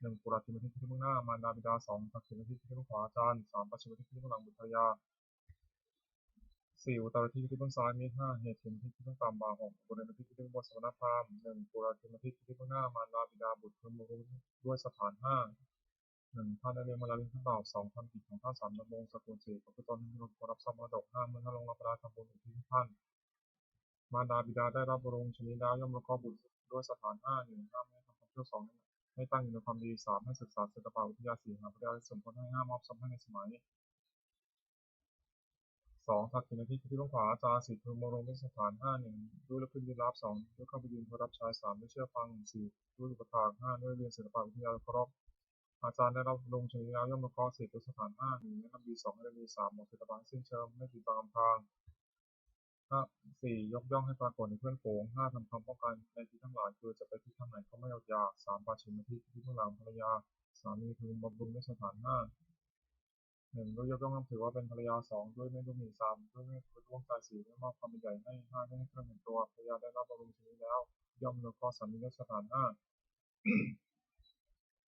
ໜຶ່ງ ປຸລະທິມະທິດ ຄືທີ່ເບື້ອງໜ້າ ມານດາບິດາ, ສອງ ປັດຊິມະທິດ ຄືທີ່ເບື້ອງຂວາ ອາຈານ, ສາມ ປັດຊິມະທິດ ຄືທີ່ເບື້ອງຫຼັງ ບຸດ ພັນລະຍາ, ສີ່ ອຸດຕະລະທິດ ຄືທີ່ເບື້ອງຊ້າຍ ມິດ, ຫ້າ ເຫດທິມະທິດ ຄືທີ່ເບື້ອງຕ່ຳ ບ່າ, ຫົກ ບຸເຣນະທິດ ຄືທີ່ເບື້ອງບົນ ສະມະນະພາມ. ໜຶ່ງ ປຸລະທິມະທິດ ຄືທີ່ເບື້ອງໜ້າ ມານດາບິດາ, ບຸດ, ເພື່ອນ, ບຸລຸດ ດ້ວຍສະຖານຫ້າ. ໜຶ່ງ ທ່ານໄດ້ລ້ຽງມາແລ້ວ ລ້ຽງທ່ານຕອບ, ສອງ ທຳກິດຂອງທ່ານສາມ ດຳລົງສະກຸນ, ສີ່ ປະພຶດຕົນໃຫ້ມີຄຸນຄຸນຮັບຊັບມໍລະດົກ, ຫ້າ ເມື່ອທ່ານລ່ວງລັບໄປແລ້ວ ທຳບຸນອຸທິດໃຫ້ທ່ານ. ມານດາບິດາໄດ້ຮັບບຳລຸງຊຳນິດແລ້ວ ຍ່ອມນຸເຄາະບຸດດ້ວຍສະຖານຫ້າ. ໜຶ່ງ ຫ້າມໃຫ້ທຳຄວາມຊົ່ວ, ສອງ ໃຫ້ຕັ້ງຢູ່ໃນຄວາມດີ, ສາມ ໃຫ້ສຶກສາສິລປະວິທະຍາ, ສີ່ ຫາພັນລະຍາ ແລະ ສົມພົນໃຫ້, ຫ້າ ມອບຊັບໃຫ້ໃນສະໄໝ, ສອງ ທັກກິນນະທິດ ຄືທີ່ເບື້ອງຂວາ ອາຈານ, ສີ່ ເພື່ອບຳລຸງດ້ວຍສະຖານຫ້າ. ໜຶ່ງ ດ້ວຍລຸກຂຶ້ນຢືນລາບ, ສອງ ດ້ວຍເຂົ້າໄປຢືນເພື່ອຮັບໃຊ້, ສາມ ດ້ວຍເຊື່ອຟັງ, ສີ່ ດ້ວຍອຸປະຖາກ, ຫ້າ ດ້ວຍຮຽນສິລປະວິທະຍາໂດຍເຄົາລົບ. ອາຈານໄດ້ຮັບບຳລຸງຊຳນິດແລ້ວ ຍ່ອມນຸເຄາະສິດດ້ວຍສະຖານຫ້າ. ໜຶ່ງ ແນະນຳດີ, ສອງ ໃຫ້ໄດ້ດີ, ສາມ ບອກຊະຕາບັນໃຫ້ສິ້ນເຊີມ, ໃຫ້ຕິດບັງອຳພາງ, ຫ້າ ສີ່ ຍົກຍ່ອງໃຫ້ປາກົດໃນເພື່ອນຝູງ, ຫ້າ ທຳຄວາມປ້ອງກັນໃນທິດທັງຫຼາຍ, ຄືຈະໄປທິດທາງໃດກໍໄມ່ອດຢາກ, ສາມ ປັດຊິມະທິດ ຄືທີ່ເບື້ອງຫຼັງພັນລະຍາ, ສາມ ມີຄືບຳລຸງດ້ວຍສະຖານຫ້າ. ໜຶ່ງ ດ້ວຍຍົກຍ່ອງນັບຖືວ່າເປັນພັນລະຍາ, ສອງ ດ້ວຍແມ່ນລູກໜີ, ສາມ ດ້ວຍແມ່ນປະພຶດດວງໃຈ, ສີ່ ດ້ວຍມອບຄວາມເປັນໃຫຍ່ໃຫ້, ຫ້າ ດ້ວຍໃຫ້ເຄື່ອງເຫັນຕົວ. ພັນລະຍາໄດ້ຮັບບຳລຸງຊຳນິດແລ້ວ ຍ່ອມອຳນວຍຄວາມສາມີດ້ວຍສະຖານຫ້າ.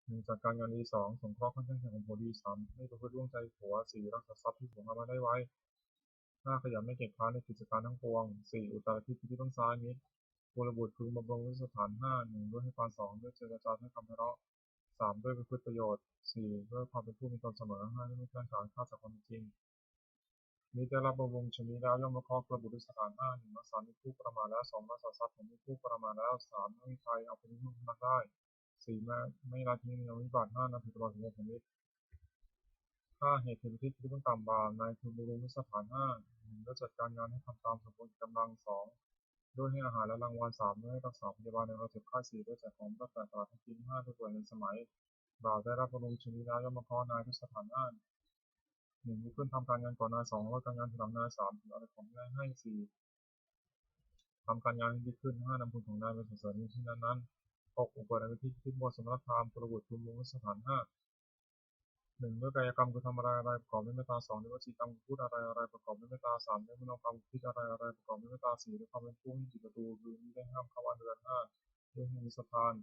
ໜຶ່ງ ຈັດການງານດີ, ສອງ ສົງເຄາະຄວາມເຂັ້ມແຂງຂອງຜົວດີ, ສາມ ໃຫ້ປະພຶດດວງໃຈຜົວ, ສີ່ ຮັກສາຊັບທີ່ຜົວຫາມາໄດ້ໄວ, ຫ້າ ຂະຫຍັນໄມ່ເກັກຄ້າງໃນກິດຈະການທັງປວງ, ສີ່ ອຸດຕະລະທິດ ຄືທີ່ເບື້ອງຊ້າຍ, ມິດ, ກຸລະບຸດ ຄືບຳລຸງດ້ວຍສະຖານຫ້າ. ໜຶ່ງ ດ້ວຍໃຫ້ທານ, ສອງ ດ້ວຍເຈລະຈາ, ດ້ວຍຄຳໄພເຣາະ, ສາມ ດ້ວຍປະພຶດປະໂຫຍດ, ສີ່ ດ້ວຍຄວາມເປັນຜູ້ມີຕົນສະເໝີ, ຫ້າ ດ້ວຍມີເຄື່ອງການຂ້າມຈາກຄວາມເປັນຈິງ. ມິດໄດ້ຮັບບຳລຸງຊຳນິດແລ້ວ ຍ່ອມອະນຸເຄາະກຸລະບຸດດ້ວຍສະຖານຫ້າ. ໜຶ່ງ ຮັກສາມິດຜູ້ປະມາດແລ້ວ, ສອງ ຮັກສາຊັບຂອງມິດຜູ້ປະມາດແລ້ວ, ສາມ ໃຫ້ອະໄພອະໄພທີ່ມີຄວາມຮັກໄດ້, ສີ່ ແມ່ນ ແມ່ນລາທີ່ມີອະນຸຍາດ, ຫ້າ ນັບຖືຕະຫຼອດເຖິງວົງຂອງມິດ. ຫ້າ ເຫດເຄນທິດທີ່ເບື້ອງຕ່ຳ, ບ່າວນາຍຄືບຳລຸງດ້ວຍສະຖານຫ້າ. ໜຶ່ງ ດ້ວຍຈັດການງານໃຫ້ທຳຕາມສົມຄວນແກ່ກຳລັງ, ສອງ ດ້ວຍໃຫ້ອາຫານ ແລະ ລາງວັນ, ສາມ ດ້ວຍໃຫ້ຮັກສາພະຍາບານໃນເວລາເຈັບໄຂ້, ສີ່ ດ້ວຍແຈກຂອງລັບແຕກຕະຫຼາດໃຫ້ກິນ, ຫ້າ ດ້ວຍກວດເງິນສະໄໝ. ບ່າວໄດ້ຮັບບຳລຸງຊຳນິດແລ້ວ ຍ່ອມອະນຸເຄາະນາຍດ້ວຍສະຖານຫ້າ. ໜຶ່ງ ລຸກຂຶ້ນທຳການງານກ່ອນນາຍ, ສອງ ເລີກການງານທີຫຼັງນາຍ, ສາມ ຖືເອົາຂອງນາຍໃຫ້, ສີ່ ທຳການງານໃຫ້ດີຂຶ້ນ, ຫ້າ ນຳຄຸນຂອງນາຍໄປສັນເສີນໃນທີ່ນັ້ນໆ. ຫົກ ອຸປະນາວິທີ ຄືທີ່ເບື້ອງບົນ ສະມະນະພາມ, ກຸລະບຸດ ຄືບຳລຸງດ້ວຍສະຖານຫ້າ. ໜຶ່ງ ດ້ວຍກາຍະກຳ ຄືທຳອະໄລໆ ປະກອບດ້ວຍເມດຕາ, ສອງ ດ້ວຍວະຈີກຳ ຄືພູດອະໄລໆ ປະກອບດ້ວຍເມດຕາ, ສາມ ດ້ວຍມະໂນກຳ ຄືຄິດອະໄລໆ ປະກອບດ້ວຍເມດຕາ, ສີ່ ດ້ວຍຄວາມເປັນຜູ້ມີຈິດປະຕູ ຄືມີໄດ້ຫ້າມເຂົ້າບ້ານເຮືອນ, ຫ້າ ດ້ວຍແຮງມີສະຖານ.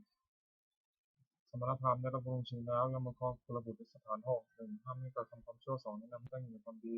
ສະມະນະພາມໄດ້ຮັບບຳລຸງຊຳນິດແລ້ວ ຍ່ອມອະນຸເຄາະກຸລະບຸດດ້ວຍສະຖານຫົກ. ໜຶ່ງ ຫ້າມໃຫ້ກະທຳຄວາມຊົ່ວ, ສອງ ແນະນຳໃຫ້ຕັ້ງຢູ່ໃນຄວາມດີ.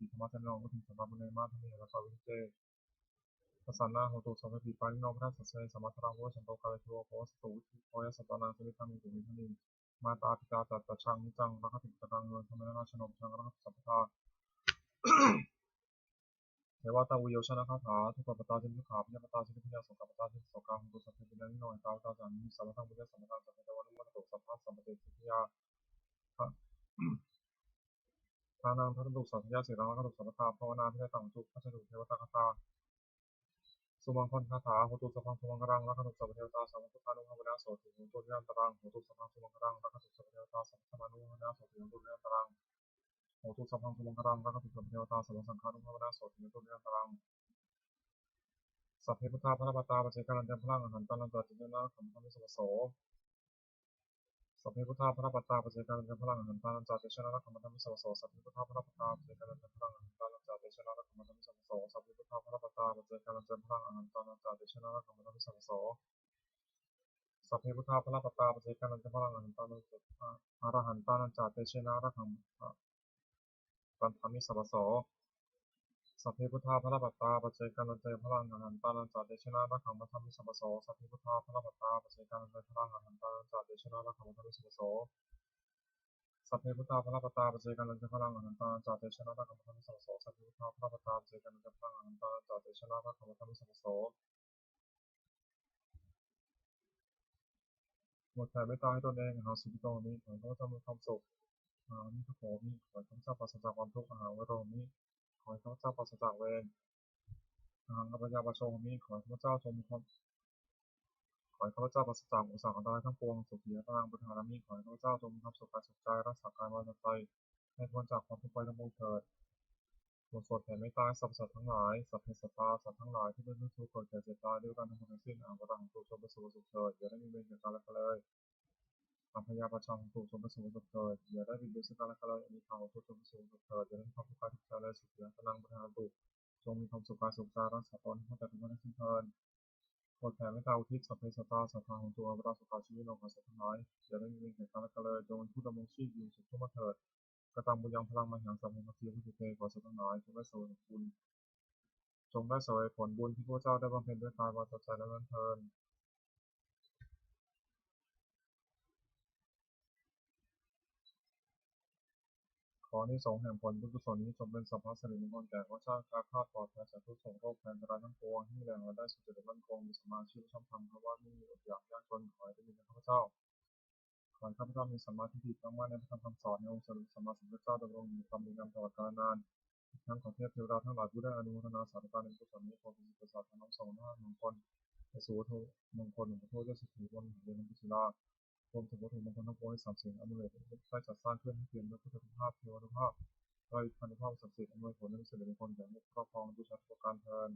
ຕິ ທຳມະທາດນ້ອຍ ບຸດຖິງສຳລັບບຸນໃນມາດທຳເມ ແລະ ກໍວິເສດ ປະສັນນາ ໂຫຕຸ ສັບເພ ປານິໂນ ພະທາສະເຊ ສະມາທານັງ ໂພຊະສັນໂຕ ກາເລ ເທໂວ ພະວະສະຕຸ ວິທິ ພະວະ ຍະສະຕານັງ ສະມິດທັງ ເອ ໂຕ ວິທັງ ມາຕາ ປິຕາ ຈະ ຈະ ຈັງ ນິຈຈັງ ລັກຂະຕຸ ກັດຕັງ ໂຍ ທຳມະ ນາ ນາ ຊະໂນ ປັດທັງ ລັກຂະຕຸ ສັບພະທາ ເທວະຕາ ວະໂຍ ຊະນະຄາຖາ ທຸກຂະປະຕາ ຊະນິດທຸກຂາ ພະຍາດປະຕາ ຊະນິດພະຍາດ ໂສກະປະຕາ ຊະນິດໂສກາ ໂຫຕຸ ສັບເພ ປຸນຍານິໂນ ເອຕາວະຕາ ສາມິ ສັບພະທັງ ປຸນຍະສຳປະທາ ສັບເພ ເທວານຸໂມທະຕຸ ສັບພະ ສັບປະເຈຕະສະຍາ ທາ ທານັງ ທັນຕຸ ສັບພະຍາ ສີລັງ ລັກຂະຕຸ ສັບພະທາ ພາວະນາ ພິທະຍັງ ຕັງ ອຸຈຸ ພັດສະຕຸ ເທວະຕາຄາຖາ ສຸມັງຄະລາຄາຖາ ໂຫຕຸ ສັບພັງ ສຸມັງຄະລັງ ລັກຂະຕຸ ສັບພະເທວະຕາ ສັບພະພຸດທານຸພາວະນາ ໂສຕິ ໂຫຕຸ ນິລັນຕະລັງ ໂຫຕຸ ສັບພັງ ສຸມັງຄະລັງ ລັກຂະຕຸ ສັບພະເທວະຕາ ສັບພະທຳມານຸພາວະນາ ໂສຕິ ໂຫຕຸ ນິລັນຕະລັງ ໂຫຕຸ ສັບພັງ ສຸມັງຄະລັງ ລັກຂະຕຸ ສັບພະເທວະຕາ ສັບພະສັງຄານຸພາວະນາ ໂສຕິ ໂຫຕຸ ນິລັນຕະລັງ ສັບເພ ພຸດທາ ພະລະ ປັດຕາ ປັດເຈກາ ລັນຈະ ພະລັງ ອະຫັນຕາ ລັນຈະ ເຕຊະນາ ລັກຂະ ມັນທະ ວິສະວະໂສ ສັບເພ ພຸດທາ ພະລະ ປັດຕາ ປັດເຈກາ ລັນຈະ ພະລັງ ອະຫັນຕາ ລັນຈະ ເຕຊະນາ ລັກຂະ ມັນທະ ວິສະວະໂສ ສັບເພ ພຸດທາ ພະລະ ປັດຕາ ປັດເຈກາ ລັນຈະ ພະລັງ ອະຫັນຕາ ລັນຈະ ເຕຊະນາ ລັກຂະ ມັນທະ ວິສະວະໂສ ສັບເພ ພຸດທາ ພະລະ ປັດຕາ ປັດເຈກາ ລັນຈະ ພະລັງ ອະຫັນຕາ ລັນຈະ ເຕຊະນາ ລັກຂະ ມັນທະ ວິສະວະໂສ ສັບເພ ພຸດທາ ພະລະ ປັດຕາ ປັດເຈກາ ລັນຈະ ພະລັງ ອະຫັນຕາ ລັນຈະ ອະ ອະລະຫັນຕາ ລັນຈະ ເຕຊະນາ ລັກຂະ ມັນທະ ວິສະວະໂສ ສັບເພ ພຸດທາ ພະລະ ປັດຕາ ປັດເຈກາ ລັນຈະ ພະລັງ ອະຫັນຕາ ລັນຈະ ເຕຊະນາ ລັກຂະ ມັນທະ ວິສະວະໂສ ສັບເພ ພຸດທາ ພະລະ ປັດຕາ ປັດເຈກາ ລັນຈະ ພະລັງ ອະຫັນຕາ ລັນຈະ ເຕຊະນາ ລັກຂະ ມັນທະ ວິສະວະໂສ ສັບເພ ພຸດທາ ພະລະ ປັດຕາ ປັດເຈກາ ລັນຈະ ພະລັງ ອະຫັນຕາ ລັນຈະ ເຕຊະນາ ລັກຂະ ມັນທະ ວິສະວະໂສ ສັບເພ ພຸດທາ ພະລະ ປັດຕາ ປັດເຈກາ ລັນຈະ ພະລັງ ອະຫັນຕາ ລັນຈະ ເຕຊະນາ ລັກຂະ ມັນທະ ວິສະວະໂສ ບົດແຜ່ເມດຕາໃຫ້ຕົນເອງ ອະຫັງ ສຸຂິໂຕ ໂຫມິ ຂໍໃຫ້ຂ້າພະເຈົ້າມີຄວາມສຸກ ອະຫັງ ອະມິດໂທ ໂຫມິ ຂໍໃຫ້ຂ້າພະເຈົ້າປາສະຈາກຄວາມທຸກ ອະຫັງ ອະໂວໂທ ໂຫມິ ຂໍໃຫ້ຂ້າພະເຈົ້າປາສະຈາກເວນ ອະຫັງ ອະພະຍາປະໂຊ ໂຫມິ ຂໍໃຫ້ຂ້າພະເຈົ້າຈົ່ງມີຄວາມ ຂໍໃຫ້ຂ້າພະເຈົ້າປາສະຈາກອຸປະສັກອັນຕະລາຍທັງປວງ ສຸຂີ ອັດຕະນັງ ບຸດຫັງ ອາຣາມິ ຂໍໃຫ້ຂ້າພະເຈົ້າຈົ່ງມີຄວາມສຸກກາຍສຸກໃຈ ຮັກສາກາຍວາຈາໃຈ ໃຫ້ພົ້ນຈາກຄວາມທຸກໄພທັງປວງເທີດ ບົດສວດແຜ່ເມດຕາໃຫ້ສັບພະສັດທັງຫຼາຍ ສັບເພສັດຕາ ສັດທັງຫຼາຍທີ່ເປັນເພື່ອນທຸກເກີດແກ່ເຈັບຕາຍດ້ວຍກັນທັງໝົດທັງສິ້ນ ອາຫະວະຕະຫັງຕຸ ຈົ່ງປະສົບປະສຸກເທີດ ຢ່າໄດ້ມີເວນແກ່ກັນແລະກັນເລີຍ ອະພະຍາປະຊາຫົນຕຸ ຈົ່ງປະສົບປະສຸກເທີດ ຢ່າໄດ້ບຽດບຽນເຊິ່ງກັນແລະກັນເລີຍ ອະນີຄາໂຫຕຸ ຈົ່ງປະສົບປະສຸກເທີດ ຢ່າໄດ້ມີຄວາມທຸກກາຍທຸກໃຈເລີຍ ສຸຂີ ອັດຕະນັງ ບຸດຫັງ ອາຣາມິ ຈົ່ງມີຄວາມສຸກກາຍສຸກໃຈ ຮັກສາຕົນໃຫ້ພົ້ນຈາກທຸກໄພທັງສິ້ນເທີດ ບົດແຜ່ເມດຕາອຸທິດ ສັບເພສັດຕາ ສັດທາ ໂຫຕຸ ອາວະລາ ສຸຂາ ຊີວິໂນ ຂໍໃຫ້ສັດທັງຫຼາຍ ຢ່າໄດ້ມີເວນແກ່ກັນແລະກັນເລີຍ ຈົ່ງເປັນຜູ້ດຳລົງຊີບຢູ່ສຸກທຸກມະເທີດ ກະຕັງ ປຸນຍັງ ພະລັງ ມະຫັງ ສັບເພ ປັດເຈ ພັດສຸເຕ ຂໍໃຫ້ສັດທັງຫຼາຍ ຈົ່ງໄດ້ສະເຫວີຍຜົນ ຈົ່ງໄດ້ສະເຫວີຍຜົນບຸນທີ່ພວກເຈົ້າໄດ້ບຳເພັນດ້ວຍກາຍ ວາຈາ ໃຈ ແລະ ນັ້ນເທີນ. ຂໍອານິສົງແຫ່ງຜົນບຸນກຸສົນນີ້ ຈົ່ງເປັນສັບພະສິລິມຸງຄຸນແກ່ຂ້າພະເຈົ້າ ແຄ້ວຄາດປອດໄພຈາກທຸກໂສກໂລກໄພອັນຕະລາຍທັງປວງ ມີແຫຼ່ງລາຍໄດ້ສຸຈະລິດໝັ້ນຄົງ ມີສຳມາອາຊີບ ຊົມທຳ ພາວະມີອດຢາກຍາກຈົນ ຂໍໃຫ້ໄດ້ມີແກ່ຂ້າພະເຈົ້າ. ຂໍໃຫ້ຂ້າພະເຈົ້າມີສຳມາທິດຖິ ຕັ້ງໝັ້ນໃນພະທຳຄຳສອນແຫ່ງອົງສົມເດັດພະສຳມາສຳພຸດທະເຈົ້າ ດຳລົງຢູ່ຄວາມດີງາມຕະຫຼອດການນານ. ອີກທັງຂໍເທບເທວະດາທັງຫຼາຍຜູ້ໄດ້ອະນຸໂມທະນາສາທຸການໃນກຸສົນນີ້ ຂໍປະສິດປະສານທານອານິສົງໃຫ້ທັງຫ້າມົງຄົນ ໄປສູ່ວັດຖຸມົງຄົນ ອົງປະເທບເຈົ້າສິດຖີ ບົນເຮືອນລົງກຸສິລາ ຮວມທັງວັດຖຸມົງຄົນທັງປວງໄດ້ສຳເລັດອຳນວຍ ໄດ້ຈັດສ້າງຂຶ້ນໃຫ້ເຕັມດ້ວຍພຸດທານຸພາບ ເທວານຸພາບ ດ້ວຍທານຸພາບສັກສິດ ອຳນວຍຜົນໃຫ້ສຳເລັດມົງຄົນແກ່ຜູ້ຄອບຄອງ ຜູ້ສາທຸປະການເທີ້ນ.